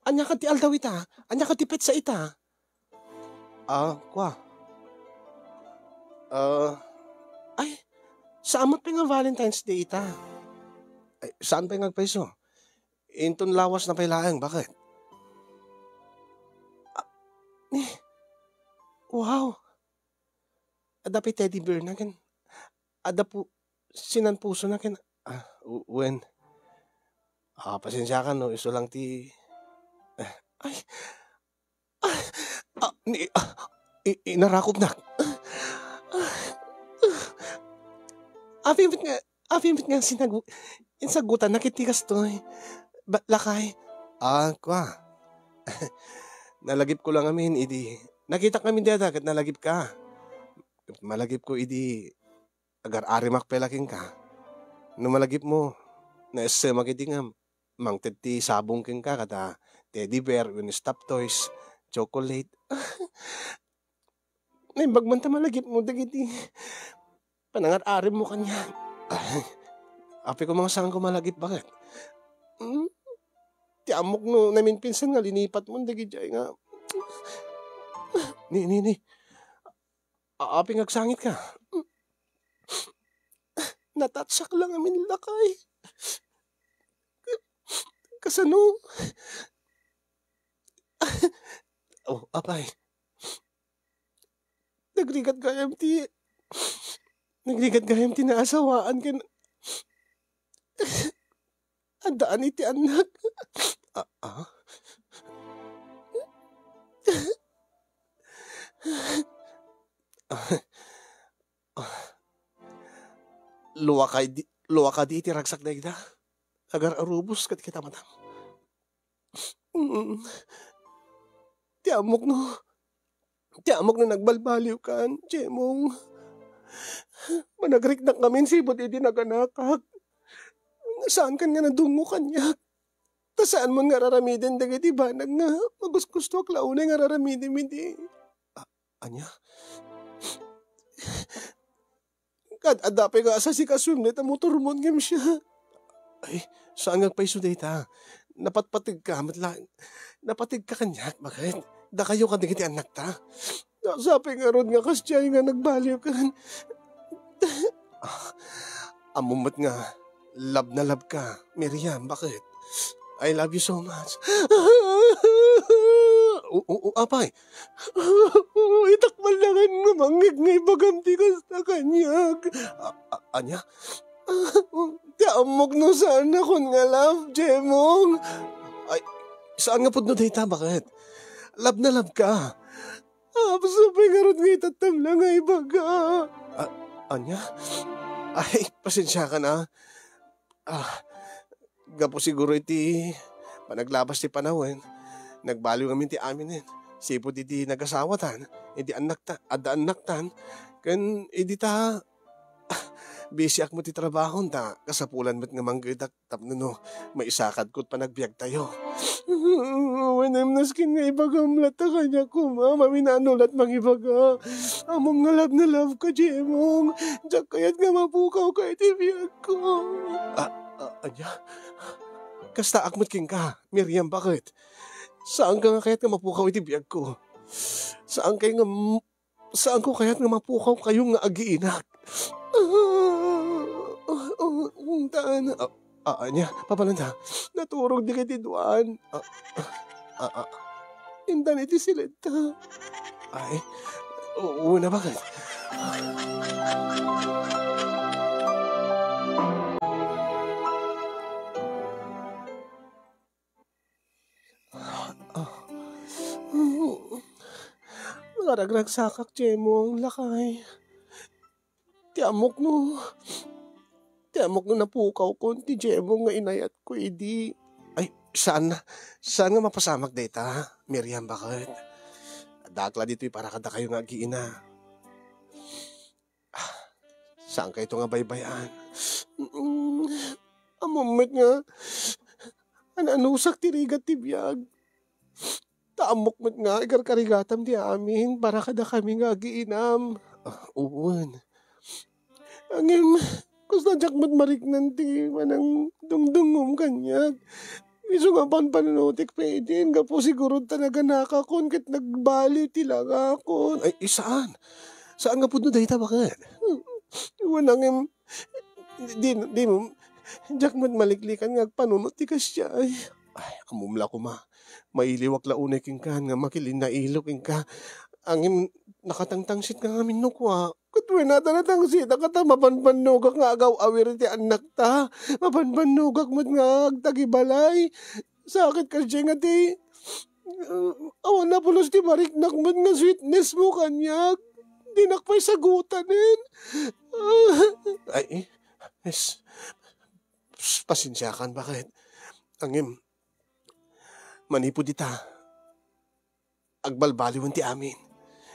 ania ka ti aldaw ita? Ania ka ti petsa ita? Ah, kwa. Ah, ay, saan met pay nga Valentine's Day ita? Ay, saan pay nga agpayso? Inton lawas na pay laeng, bakit? Ah, ni, wow. Adda pay teddy bear na ken adda pu-, sinan puso na ken, ah, u-, wen. Ah, pasensiakan no, isu lang ti, ah, ay, ah, ah, ni, ah, i-, inarakopnak. Apay met nga, apay met nga sinagu-, insagutannak iti kastoy. Ba-, lakay. Ah, kwa. Nalagipko lang amin idi. Nakitak amin dayta ket nalagipka. Malagipko idi agar-arimak pay la kenka. No malagipmo, naessemak idi nga mangted ti sabong kenka kada teddy bear wenno stuffed toys, chocolate. Naimbag man ta malagipmo dagiti panangar-arimmo kaniak. Ay, apay koma nga saanko malagip, bakit? Hmm? Ti ammok no naminpinsan nga linipatmon dagidiay nga, ni, ni, ni. A-, apay nga agsangitka? Natatsak lang amin lakay. Kasano? Oh, apay. Nagrigat gayam ti, nagrigat gayam ti naasawaan ken addaan iti annak. Ah, ah? Ah, ah. Luaka di, luaka di iti ragsak dayta. Agar-arubos ket kita matam. Mm. Ti ammok no, ti ammok no nagbalbaliwkan, Jemong. Managriknak ngamin sipud idi naganakak. Saankan nga nadungngo kaniak. Ta saanmon nga ar-aramiden dagiti banag nga magustugustoak la unay nga ar-aramidem idi. A-, ania? Kad-, adda pay nga asasikasoem dayta motormon ngem siya. Ay, saan nga agpayso dayta? Napatpategka met la-, napateg ka kaniak, bakit? Dakayo kadagiti annakta. Sa pay ngarud nga kasdiay nga nagbaliwkan. Ah, ammom met nga love na love ka, Miriam, bakit? I love you so much. O, o, o, apay? Itakmal dangan nga mangngeg nga ibagam ti kasta kaniak. A-, a-, ania? Ti ammok no saannakon nga love, Jemong. Ay, saan nga pudno dayta, bakit? Love na love ka. Apay ngarud nga itattam la nga ibaga. A-, ania? Ay, pasensiakan, ah. Ah, gapu siguro iti panaglabas ti panawen, nagbaliw ngamin ti aminen. Sipud iti nagasawatan, iti annakta-, adda annaktan, ken idi ta, ah, bisiak met ti trabahon, ta kasapulan met nga manggedak tapno no maisakadko ti panagbiagtayo. Wen, nasken nga ibagam latta kaniak koma, maminano lat mangibaga. Ammom nga love na love ka, Jemong. Diak kayat nga mapukawka iti biagko. A-, a-, ania? Kastaak met kenka, Miriam, bakit? Saanka nga kayat nga mapukaw iti biagko? Saanka nga m-, Saanko kayat nga mapukawkayo nga agiinak? Ah, ah, ah, ah, ah, ania, papananta. Naturog dagiti duan. Ah, ah, ah, ah. Intan iti siletta. Ay, oo na, bakit? Nakaragragsakak, Jemong, lakay. Ti ammok no, ti ammok no napukawkon ti Jemong nga inayatko idi. Ay, saan, saan nga mapasamak dayta, Miriam, baket? Addaak la ditoy para kadakayo nga agiina. Ah, saankayto nga baybay-an? Mm, ammom met nga, an-anusak ti rigat ti biag. Ta ammok met nga ikarkarigatam ti amin para kadakami nga agiinam. Ah, wen. Ngem, kasla diak met mariknan ti panangdungdungngom kaniak. Isu nga panpanunotek pay idi, gapu siguro ta naganakakon ket nagbaliw ti langakon. Ay, saan. Saan nga pudno dayta, baket? Wen, ngem, di, di mo, diak met maliklikan nga agpanunot ti kasdiay. Ay, ammom la koma. Mailiwak la unay kenka nga makilinnailo kenka. Ngem, nakatangtangsit ka ngamin no kua. Ket wen a ta natangsitak ta mapanpannogak nga agaw-awir iti annakta. Mapanpannogak met nga agtagibalay. Sakit kasdiay nga ti, uh, awan a pulos ti mariknak met nga sweetness mo kaniak. Dinak pay sagutanen. Ay, eh, yes. Pasensiakan, baket? Ngem, manipud ita, agbalbaliwen ti amin.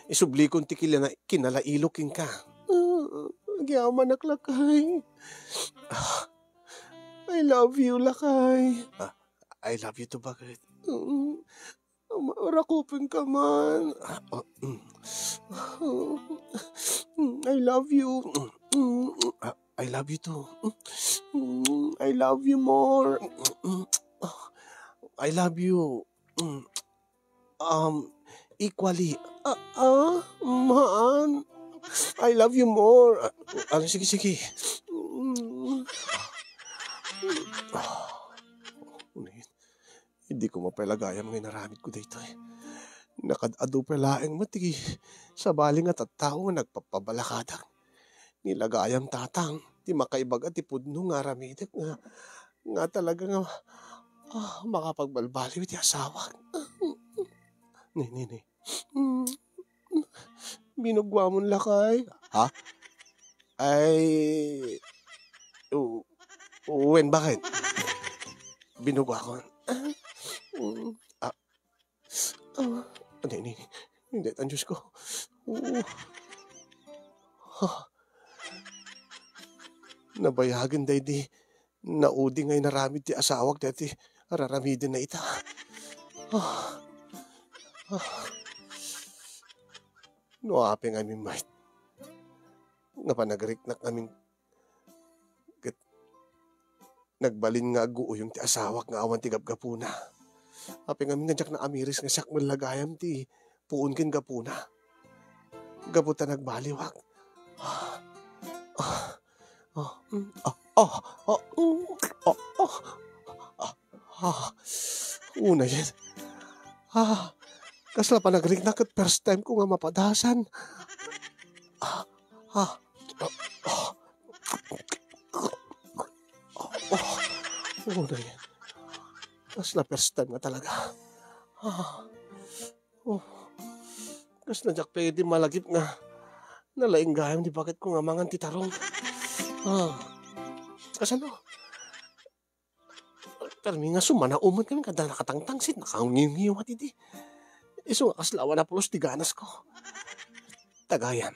Isublikon ti kinala-, kinalailo kenka. Ah, agyamanak, lakay. Ah, I love you, lakay. Ah, I love you too, baket? Mm. Rakupenka man. Ah, oh, mm. Mm, I love you. Mm, ah, I love you too. Mm, I love you more. Mm, ah, I love you. Mm, um, equally. Ah, ah, maan. I love you more. Ah, ah, sige, sige. Mm. Ah, ano yun? Idi koma pay la gayam nga inaramidko daytoy. Nakaad-adu pay laeng met ti sabali nga tattao nga nagpapabalakadak. Ni la gayam tatang ti makaibaga ti pudno nga aramidek nga, nga talaga nga, ah, makapagbalbaliw iti asawak. Ni, ni, ni. Mm. Binugwamon lakay. Ha? Ay, u-, wen, baket? Binugwakon. Ah, mm, ah, ah, hindi, hindi, hindi, ang Diyos ko. Oo. Ah. Nabayagen daydi naudi nga inaramid ti asawak daytoy a raramidenna ita. Ah. Ah. No apay ngamin met nga panagriknak ngamin ket nagbalin nga agguuyong ti asawak nga awan ti gapgapuna. Apay ngamin nga diak naamiris nga siak met la gayam ti puon ken gapuna. Gapu ta nagbaliwak. Ah, ah, ah, mm, ah, ah, ah, mm, ah, ah, ah, ah, unayen. Ah, kasla panagriknak ket first time ko nga mapadasan. Ah, ah, ah, ah. Ah, ah, unayen. Kasla first time nga talaga. Ah. Oh, kasla diak pay idi malagip nga nalaing gayam ti baketko nga mangan ti tarong. Ah, kasano? Permi nga sumanaw met ngamin kada nakatangtangsit, nakangiwngiwat idi. Isu nga kasla awan a pulos ti ganasko. Ta gayam,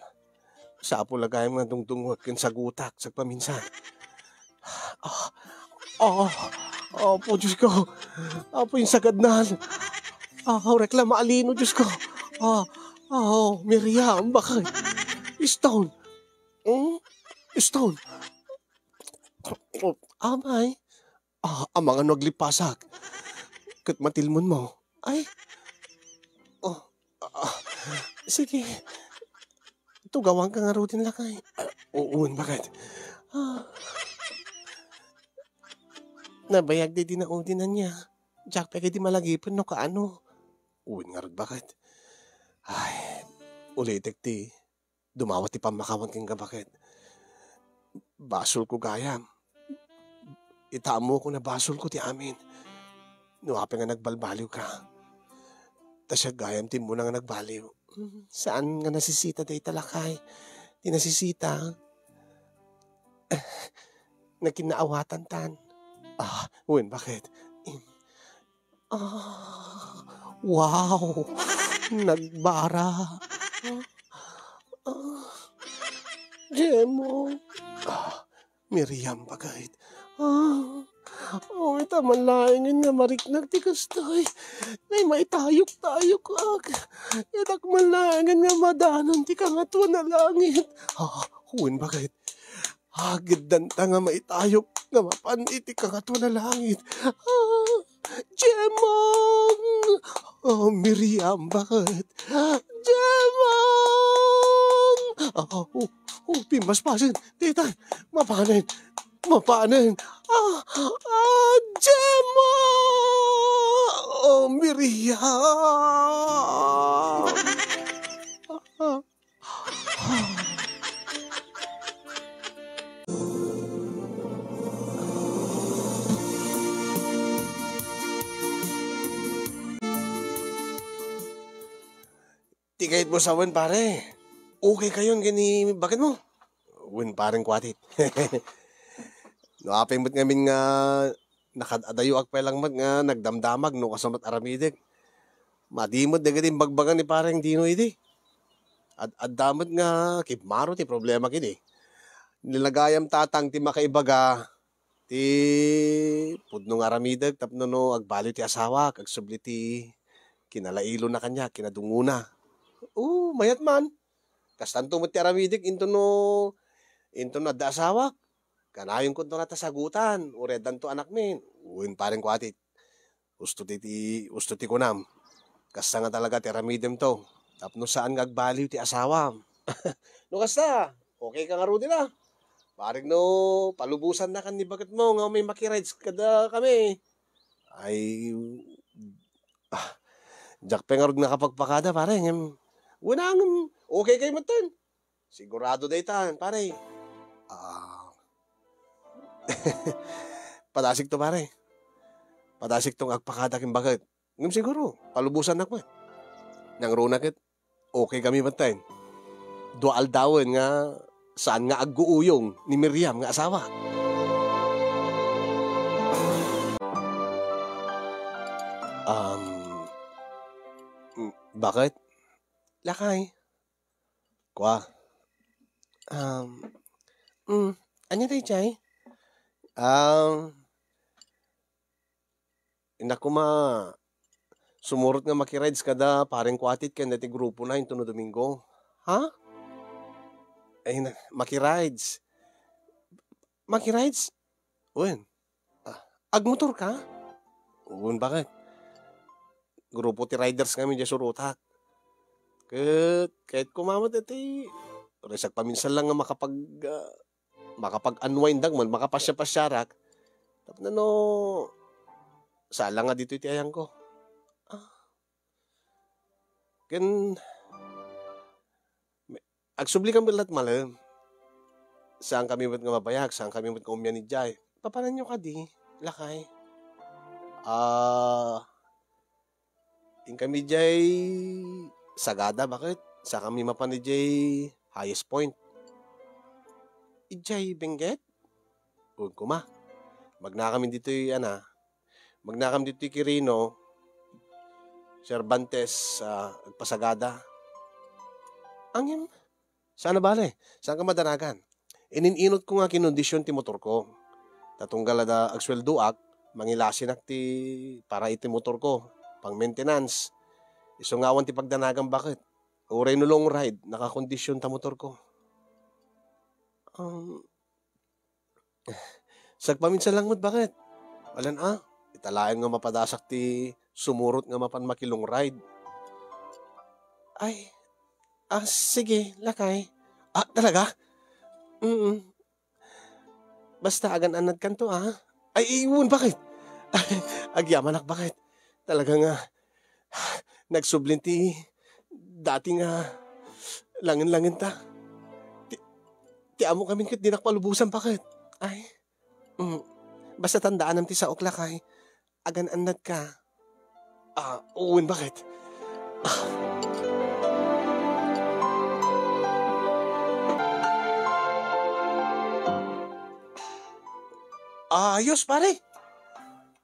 Sapul a gayam nga dungdungngek ken sagutak sagpaminsan. Ah, ah, Apo, Diyos ko. Apo, insagadnan. Ah, reklama alino, Diyos ko. Ah, ah, Miriam, bakit? Stone. Hmm? Stone. Oh, amay. Ah, amangan no aglipasak. Ket matilmon mo. Ay. Oh, ah, sige. Tugawan ka ngaruden, lakay. Ah, uwan, bakit? Ah. Nabayag di dinaudi na niya. Diak pay di malagipen no kaano. Uwan ngarud, bakit? Ay, ulitek ti Dumawat ti pammakawan kenka, baket. Basolko gayam. Ita ammok a basolko ti amin. No apay nga nagbalbaliwka, ta siak gayam ti immuna nga nagbaliw. Saan nga nasisita dayta, lakay? Ti nasisita, nakinaawatantan. Ah, wen, baket? Ah, wow! Nagbara. Ah, ah, Jemo. Ah, Miriam, baket. Ah, oh, ita man laengen nga mariknak ti kastoy. Nay, maitayok-tayok ak. Itak man laengen nga madanon ti kangatoan a langit. Ah, wen, baket. Agiddanta nga maitayok nga mapan iti kangatoan a langit. Ah, Jemong! Oh, Miriam, baket? Jemong! Oh, oh, oh, pimbasbasen. Ditan, mapanen. Mapanen. Ah, ah, Jemong! Oh, Miriam! Ah, ah. Ti kayatmo sawen, pare. Okay kayon ken ni baketmo? Wen, pareng kuatit. No apay met ngamin nga nakad-adayoak pay lang met nga nagdamdamag no kasano met aramidek. Madi met dagiti imbagbaga ni Pareng Dino idi. Ad-adda met nga kibmaro ti problema idi. Nilagayam tatang ti makaibaga ti pudno nga aramidek tapno no agbaliw ti asawak, agsubli ti kinalailona kaniak, kinadungona. Oo, mayat man. Kastanto met ti aramidek intono, intono adda asawak. Kanayonkonto la ta sagutan, uray addanto anakmi. Wen, pareng kuatit. Usto ti, ti, usto ti kunam. Kasta nga talaga ti aramidemto. Tapno saan nga agbaliw ti asawam. No kasta, okay ka ngaruden a. Pareng no, palubosannakan ni baketmo nga umay makirides kadakami. Ay, ah, diak pay ngarud nakapagpakada, pare, ngem, wen a ngem, okay kay metten. Sigurado dayta, pare. Ah. Padasikto, pare. Padasikto nga agpakada ken baket. Ngem siguro, palubosannak met. Nangruna ket, okay kami metten. Dua aldawen nga saan nga agguuyong ni Miriam nga asawa. Um, mm, baket? Lakay. Kua. Um, mm, ania daydiay? Um, innak koma, sumurot nga makirides kada pareng kuatit ken daytoy grupona intono Domingo. Ha? Ay, na-, makirides. Makirides? Wen. Ah, agmotor ka? Wen, baket? Grupo ti riders ngamin diay surotak. Ket, ket koma met iti, uray sagpaminsan lang nga makapag-, ah, makapag-unwindak man, makapasiapasiarak. Tapno no, saan lang nga ditoy ti ayangko. Ah. Ken, agsublika met la't malem. Saan kami met nga mabayag, saan kami met nga umian idiay. Papananyo kadi, lakay? Ah, inkami idiay Sagada, baket? Saan kami mapan idiay highest point? Idiay Benguet? Wen koma. Magnakami ditoy, ana, magnakami ditoy Quirino, Cervantes, ah, agpasagada. Angem, saan a bale, saanka madanagan. Ininunotko nga kinondisyon ti motorko. Ta tunggal adda agsueldoak, mangilasinak ti para iti motorko, pang-maintenance. Isu nga awan ti pagdanagan, baket. Uray no long ride, nakakondisyon ta motorko. Um, Sagpaminsan lang met, baket? Alan a, ita laeng nga mapadasak ti sumurot nga mapan maki-long ride. Ay, ah, sige, lakay. Ah, talaga? Mm. Basta agan-annadkanto, ah. Ay, wen, baket? Agyamanak, baket? Talaga nga, nagsubli ti dati nga langen-langenta. Ti ammok ngamin ket dinak malubosan, baket. Ay. Mm. Basta tandaanam ti saok, lakay. Agan-annadka. Ah, wen, baket. Ah. Ayos, pare.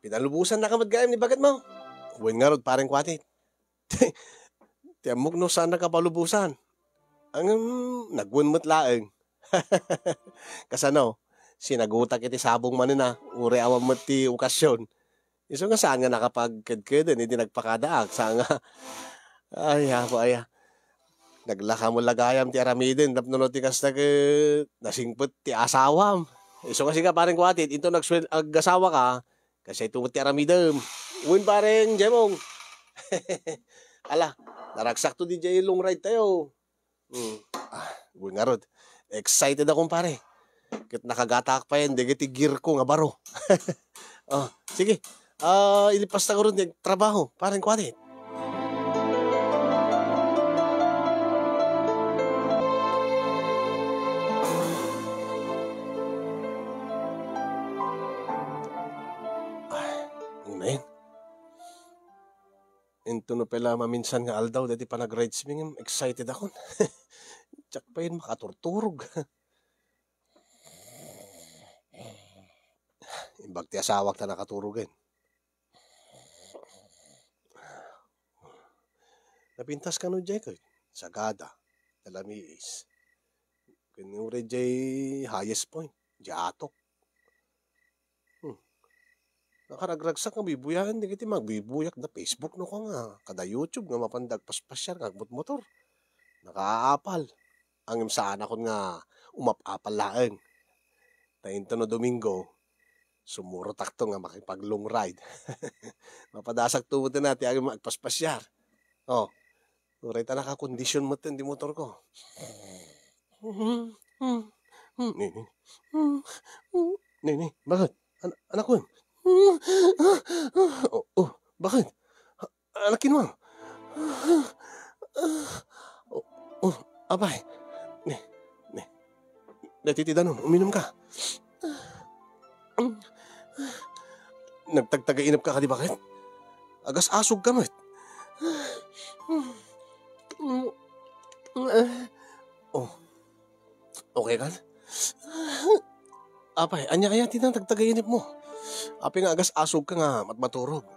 Pinalubosan na ka met gayam ni baket mo. Wen ngarud, pareng kuatit. Ti ammok no saan nakapalubosan. Ngem, nagwen met laeng. Kasano? Sinagutak iti sabong manen a, uray awan met ti okasyon. Isu nga saan nga nakapagkedkeden idi nagpakadaak, saan nga, ay, apo aya. Naglaka mo la gayam ti aramiden tapno no ti kasta ket nasingpet ti asawam. Isu nga sika, pareng kuatit, inton agsuel-, agasawaka, kasdiay met ti aramidem. Wen, pareng Jemong. Ala, naragsakto diay long ride tayo. Mm. Ah, wen ngarud. Excited ako, pare. Ket nakagataak payen dagiti gear ko nga baro. Oh, sige. Ah, ilipasta ngarud ti trabaho, pareng kuatit. Ay, ano na yun? Intono pay la maminsan nga aldaw daydi panag-rides mi ngem excited akon. Diak payen makaturturog. Imbag ti asawak ta nakaturogen. Napintas kano diay ket sagada, nalamiis. Ken uray diay highest point, diay atok. Hmm. Nakaragragsak nga bibuyaen dagiti magbibuyak da Facebook no kua nga kada YouTube nga mapanda agpaspasiar nga agmotmotor. Nakaapal. Ngem saanakon nga umap-apal laeng. Ta intono Domingo, sumurotakto nga makipag-long ride. Mapadasakto met ti agim-, agpaspasiar. Oh, uray ta nakakondisyon met ti motor ko. Nini. Nini, bakit? An-, anak ko. Oh, oh, bakit? Anak, kinua. Oh, oh, apay. Ni, ni. Daytoy ti danum, uminum ka. Nagtagtagainep ka kadi, bakit? Agas-asog ka met. Oh. Okay kan? Apay, ania aya ti natagtagainep mo? Apay nga agas-asog ka nga matmaturog.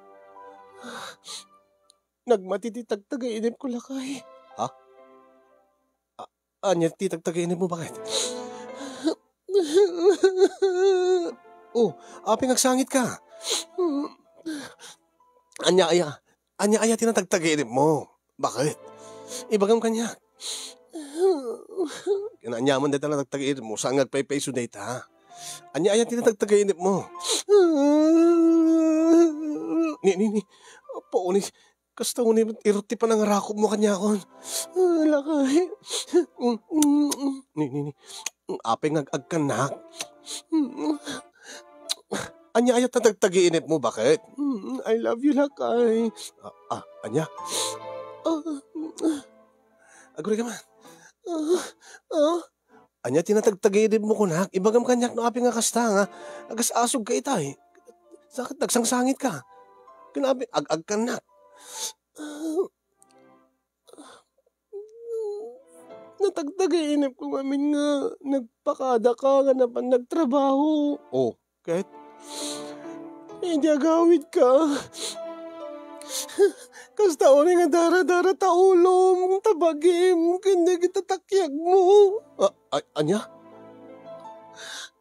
Nagmati ti tagtagainep ko, lakay. Ha? A-, ania ti tagtagainep mo, bakit? Oh, apay nga agsangit ka? Ania aya? Ania aya ti natagtagainep mo? Bakit? Ibagam kaniak. Ania man dayta natagtagainep mo, saan nga agpaypayso dayta? Ania aya ti natagtagainep mo? Ni, ni, ni. Apo, ni, kasta unay met irut ti panangarakup mo kaniakon. Lakay. Ni, ni, ni. Apay nga ag-, agkannak? Ania aya ti natagtagainep mo, bakit? Mm, I love you, lakay. Ah, ah, ania? Ah, aguray ka man. Ah, ah. Ania ti natagtagainep mo kunak? Ibagam kaniak no apay nga kasta nga agas-asog ka itay. Sakit, nagsangsangit ka. Kinabi, ag-agkannak. Ah, natagtagainep ko ngamin nga nagpakada ka nga napan nagtrabaho. Oh, ket? Idi agawid ka, kasta unay nga dara-dara ta ulom, ta bagim, ken dagiti takiag mo. A-, a-, ania?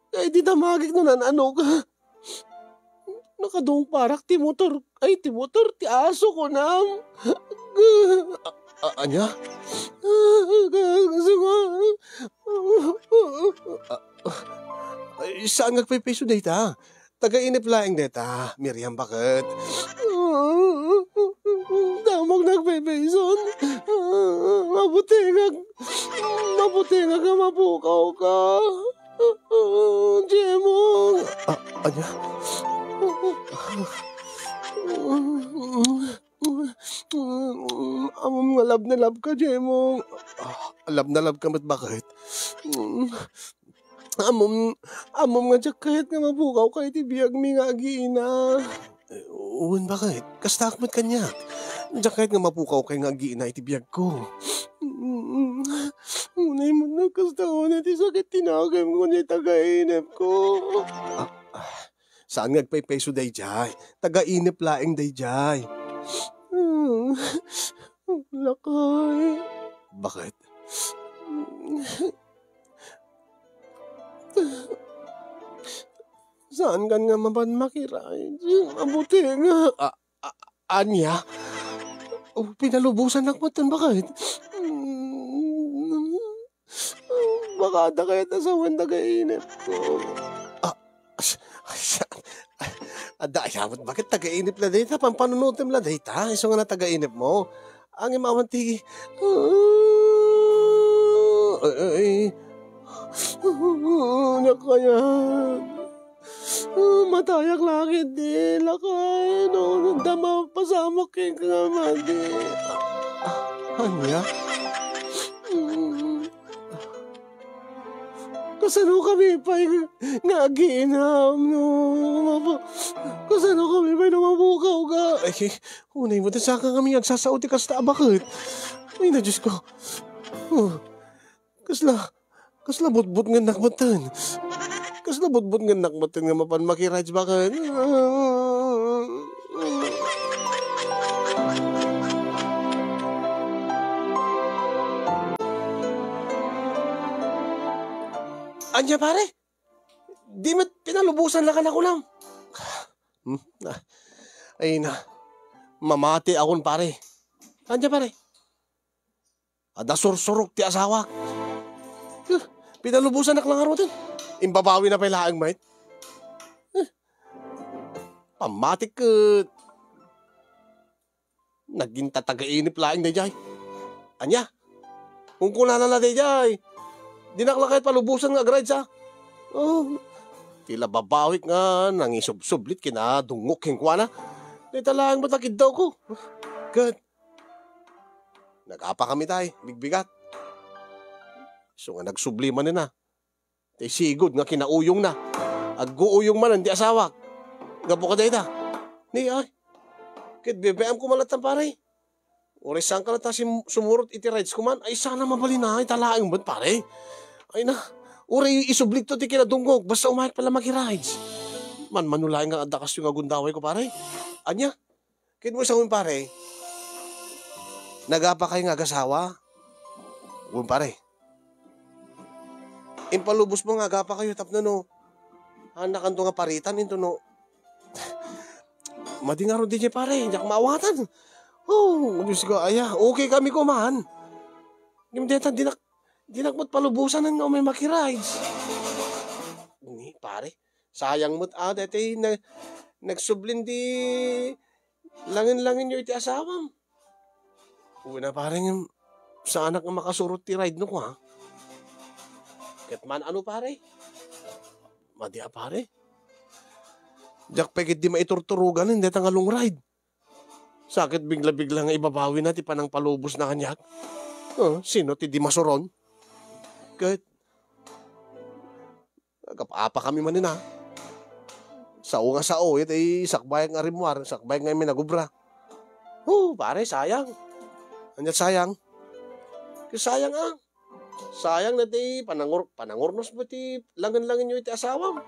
Ket idi damagik no nan-ano ka. Nakadungparak ti motor. Ay, ti motor, ti aso, kunam. A-, a-, ania? A-, ay, saan nga agpaypayso dayta? Tagainep laeng dayta, Miriam, bakit? Damok nagpaypayson. Mabutengak. Mabutengak nga mapukaw ka. Jemong! A-, ania? Ammom nga love na love ka, Jemong. Ah, love na love ka met, bakit? Ammom, ammom nga diak kayat nga mapukawka iti biagmi nga agiina. Wen, baket? Kastaak met kaniak. Diak kayat nga mapukawkay nga agiina iti biagko. Unay met no kasta unay ti sakit ti nakemko ni tagainepko. Ah, ah, saan nga agpaypayso daydiay? Tagainep laeng daydiay. Lakay. Baket? Saankan nga mapan makiride? Abuti nga. A-, a-, ania? O, pinalubosannak metten, baket? Baka adda kayat a sawen tagainepko. Ah, as-, as-, adda aya met, baket, tagainep la dayta, pampanunotem la dayta, isu nga natagainepmo. Ngem awan ti, ay, ay, ay, nakayat. Matayak la ketdi, lakay, no, adda mapasamak kenka nga madi. Ania? Kasanokami pay nga agiinam, no? Mapa-, kasanokami pay no mapukawka? Ay, unay met, saan kami agsasao ti kasta a baket? Ay, na, Diyos ko. Oh, kasla, kasla butbutngennak metten. Kasla butbutngennak metten nga mapan makirides, baket. Ania, pare? Di met pinalubosan la kanakunam. Hmm? Ah, ay na. Mamati akon, pare. Ania, pare? Adda sursurok ti asawak. Huh, pinalubosannak la ngaruden. Imbabawina pay laeng met. Huh. Pammatik ket. Naging tatagainep laeng daydiay. Ania? Kunkunana la daydiay. Dinak la kayat palubosan nga agrides, a. Oh, ti la babawik nga nangisubsublit ken nadungngok kenkuana. Dayta laeng met a kiddawko. Ket nagapakami tay, bigbigat. Isu nga nagsubli manen a. Tay sigud nga kinauyongna. Agguuyong manen ti asawak. Gapu kadayta. Ni, ay. Ket bibbiam koma latta, pare. Uray saanka latta sim-, sumurot iti rides ko man, ay, sana mabalin a, ay, ta laeng met, pare. Ay na, uray isublikto ti kinadungngok, basta umayat pay la makirides. Manmano laeng nga adda kastoy nga gundawayko, pare. Ania? Ket mo sa pare, nagapakay nga agasawa? Wen, pare. Impalubosmo nga agapakayo tapno no, haan nakanto nga paritan intono. Madi ngarud daydiay, pare, diak maawatan. Oh, Diyos ko, aya, okay kami kuman. Ngem dayta, dinak, dinak met palubosanen nga umay makirides. Ni, pare, sayang met a, daytoy na, nagsublin di langen-langenyo iti asawam. Wen a, pare, ngem saanak nga makasurot ti ride no kua. Ket man ano, pare? Madi a, pare. Diak pay ketdi maiturturogan dayta nga long ride. Sa ket bigla-bigla nga ibabawina ti panangpalubosna kaniak. Oh, sino ti di masuron? Ket Agap-apakami manen a. Sao nga sao, iti sakbayak nga rimmuar, sakbayak nga immay nagubra. Oh, pare, sayang. Ania sayang? Ket sayang a. Sayang na ti panangur-, panangurnos mo ti langen-langenyo iti asawam.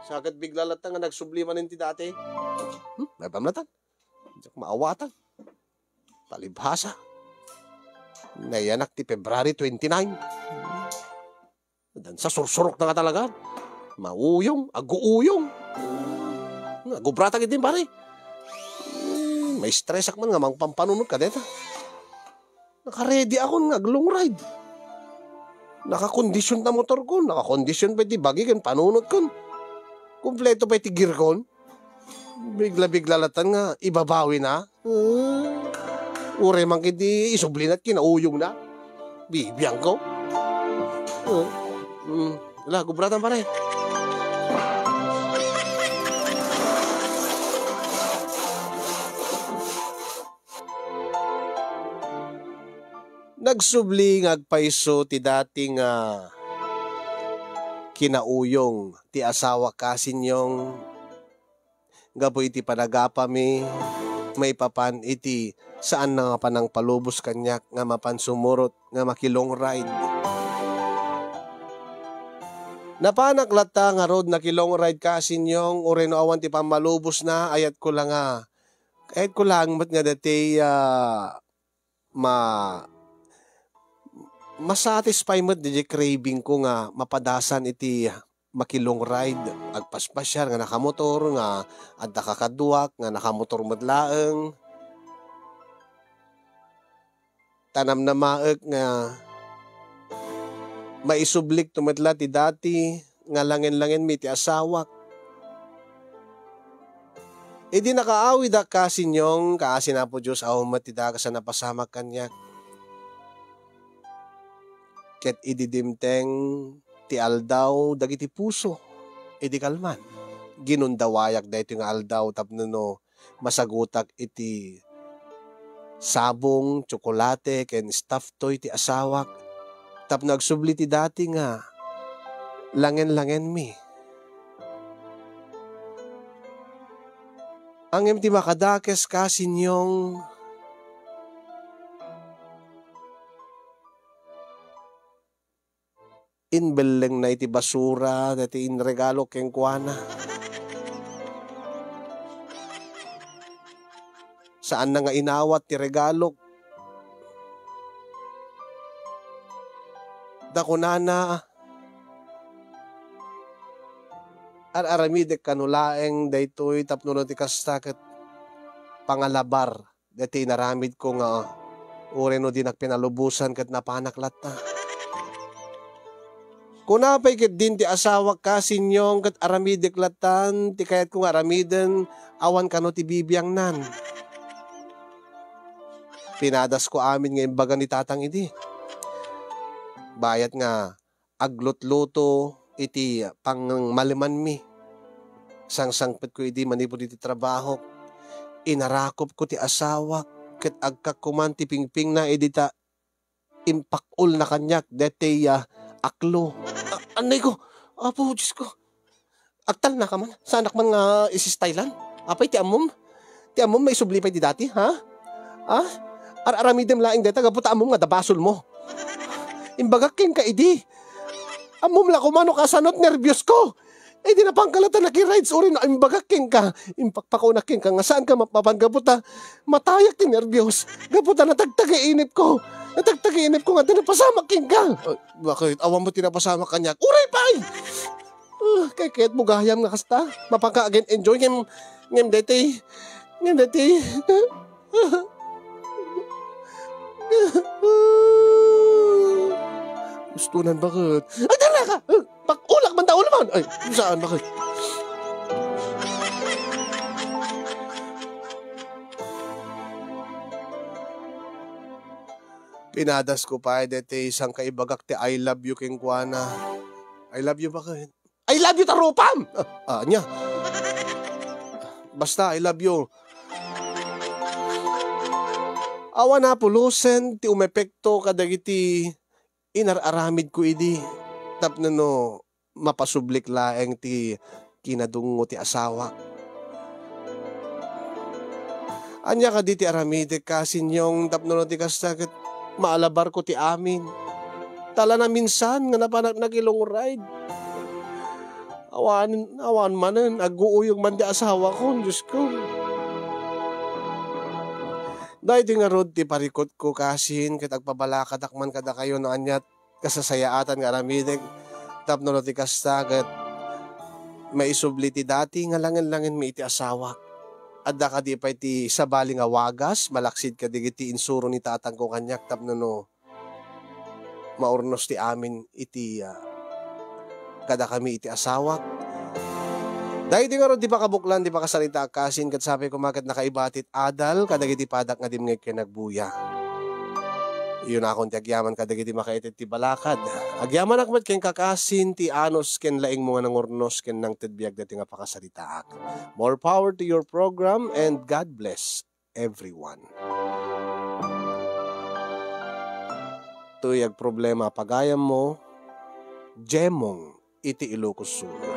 Sa ket bigla latta nga nagsubli manen ti dati. Hmm, may pamlatan. Diak maawatan. Palibhasa. Nayanak ti February twenty-nine. Dansa sursurok na nga talaga. Mauyong, aguuyong. Agubra ta ketdin, pare. Hmm, maistresak man nga mangpampanunot kadayta. Nakaready akon nga aglong ride. Nakakondision ta motorkon, nakakondision pay ti bagi ken panunotkon. Kompleto pay ti gearkon. Bigla-bigla latan nga ibabawina. Ah, uray man ketdi isublina ti kinauyongna. Bibiangko. Ah, mm. Ala, gubratan, pare. Nagsubli nga agpayso ti dati nga kinauyong ti asawak, kasinyong, gapu iti panagapami maipapan iti saanna nga panangpalubos kaniak nga mapan sumurot nga maki-long ride. Napanak latta ngarud naki-long ride, kasinyong, uray no awan ti pammalubosna, ayatko la nga, ayatko laeng met nga dati, ah, ma-, ma-satisfy met daydiay craving ko nga mapadasan iti maki-long ride, agpaspasiar nga nakamotor, nga adda kakaduak nga nakamotor met laeng. Ta namnamaek nga maisublikto met la ti dati nga langen-langenmi iti asawak. Idi nakaawidak, kasinyong, kaasi ni Apo Dios, awan met ti dakes a napasamak kaniak. Ket idi dimteng ti aldaw dagiti puso, idi kalman, ginundawayak daytoy nga aldaw tapno no masagutak iti sabong, tsokolate, ken stuffed toy ti asawak tapno agsubli ti dati nga langen-langenmi. Ngem ti makadakes, kasinyong, inbellengna iti basura daytoy inregalo kenkuana. Saanna nga inawat ti regalok. Ta kunana, ar-aramidek kano laeng daytoy tapno no ti kasta ket pangalabar daytoy inaramidko nga uray no dinak pinalubosan ket napanak latta. Kuna pay ketdin ti asawak, kasinyong, ket aramidek lattan ti kayatko nga aramiden, awan kano ti bibiangnan. Pinadasko amin nga imbaga ni Tatang idi. Bayat nga aglutluto iti pangmalemanmi. Sangsangpetko idi manipud iti trabahok. Inarakopko ti asawak ket agkakkuman ti pingpingna idi ta impakol na kaniak daytoy, ah, aklo. A-, annayko! Apo, Diosko! Agtalnaka man. Saanak man nga isistylan. Apay ti ammom? Ti ammom maisubli pay ti dati, ha? Ha? Ar-aramidem laeng dayta gapu ta ammom nga adda basolmo. Imbagak kenka idi. Ammom la koma no kasano ti nerbios ko. Idi napanka latta nakirides uray no imbagak kenka. Impakpakaw na kenka nga saanka map-, mapan gapu ta matayak ti nerbios. Gapu ta natagtag inipko. Natagtag inipko nga adda napasamak kenka. Ay, bakit? Awan met ti napasamak kaniak. Uray pay! Ah, kay kayatmo gayam nga kasta. Mapanka again enjoy ngem, ngem daytoy, ngem daytoy. Gusto nan bakit? Ay, tara ka! Pakulak man daw naman! Ay, saan bakit? Pinadasko pay daytoy sangkaibagak ti I love you kenkuana. I love you bakit? I love you ta rupam! Ah, ah, ania? Basta, I love you. Awan a pulosen ti umepekto kadagiti inar-aramidko idi tapno no mapasublik laeng ti kinadungngo ti asawak. Ania kadi ti aramidek, kasinyong, tapno no ti kasta ket maalabarko ti amin? Ta la naminsan nga napanak naki-long ride. Awan, awan manen, agguuyong man ti asawakon, Diosko. Daytoy ngarud ti parikutko, kasin, ket agpabalakadak man kadakayo no ania kasasayaatan nga aramidek tapno no ti kasta ket maisubli ti dati nga langen-langenmi iti asawak. Adda kadi pay ti sabali nga wagas malaksid kadagiti insuro ni tatangko kaniak tapno no maurnos ti amin iti, ah, kadakami iti asawak. Daydi ngarud ti pakabuklan ti pakasaritaak, kasin, ket sapay koma ket nakaiba ti adal kadagiti padak nga dimngeg ken agbuya. Iyunakon ti agyaman kadagiti makaited ti balakad. Agyamanak met ken kakasin ti anus ken laingmo nga nangurnos ken nangted biag daytoy nga pakasaritaak. More power to your program and God bless everyone. Toy agproblema a pagayammo, Jemong iti Ilocos Sur.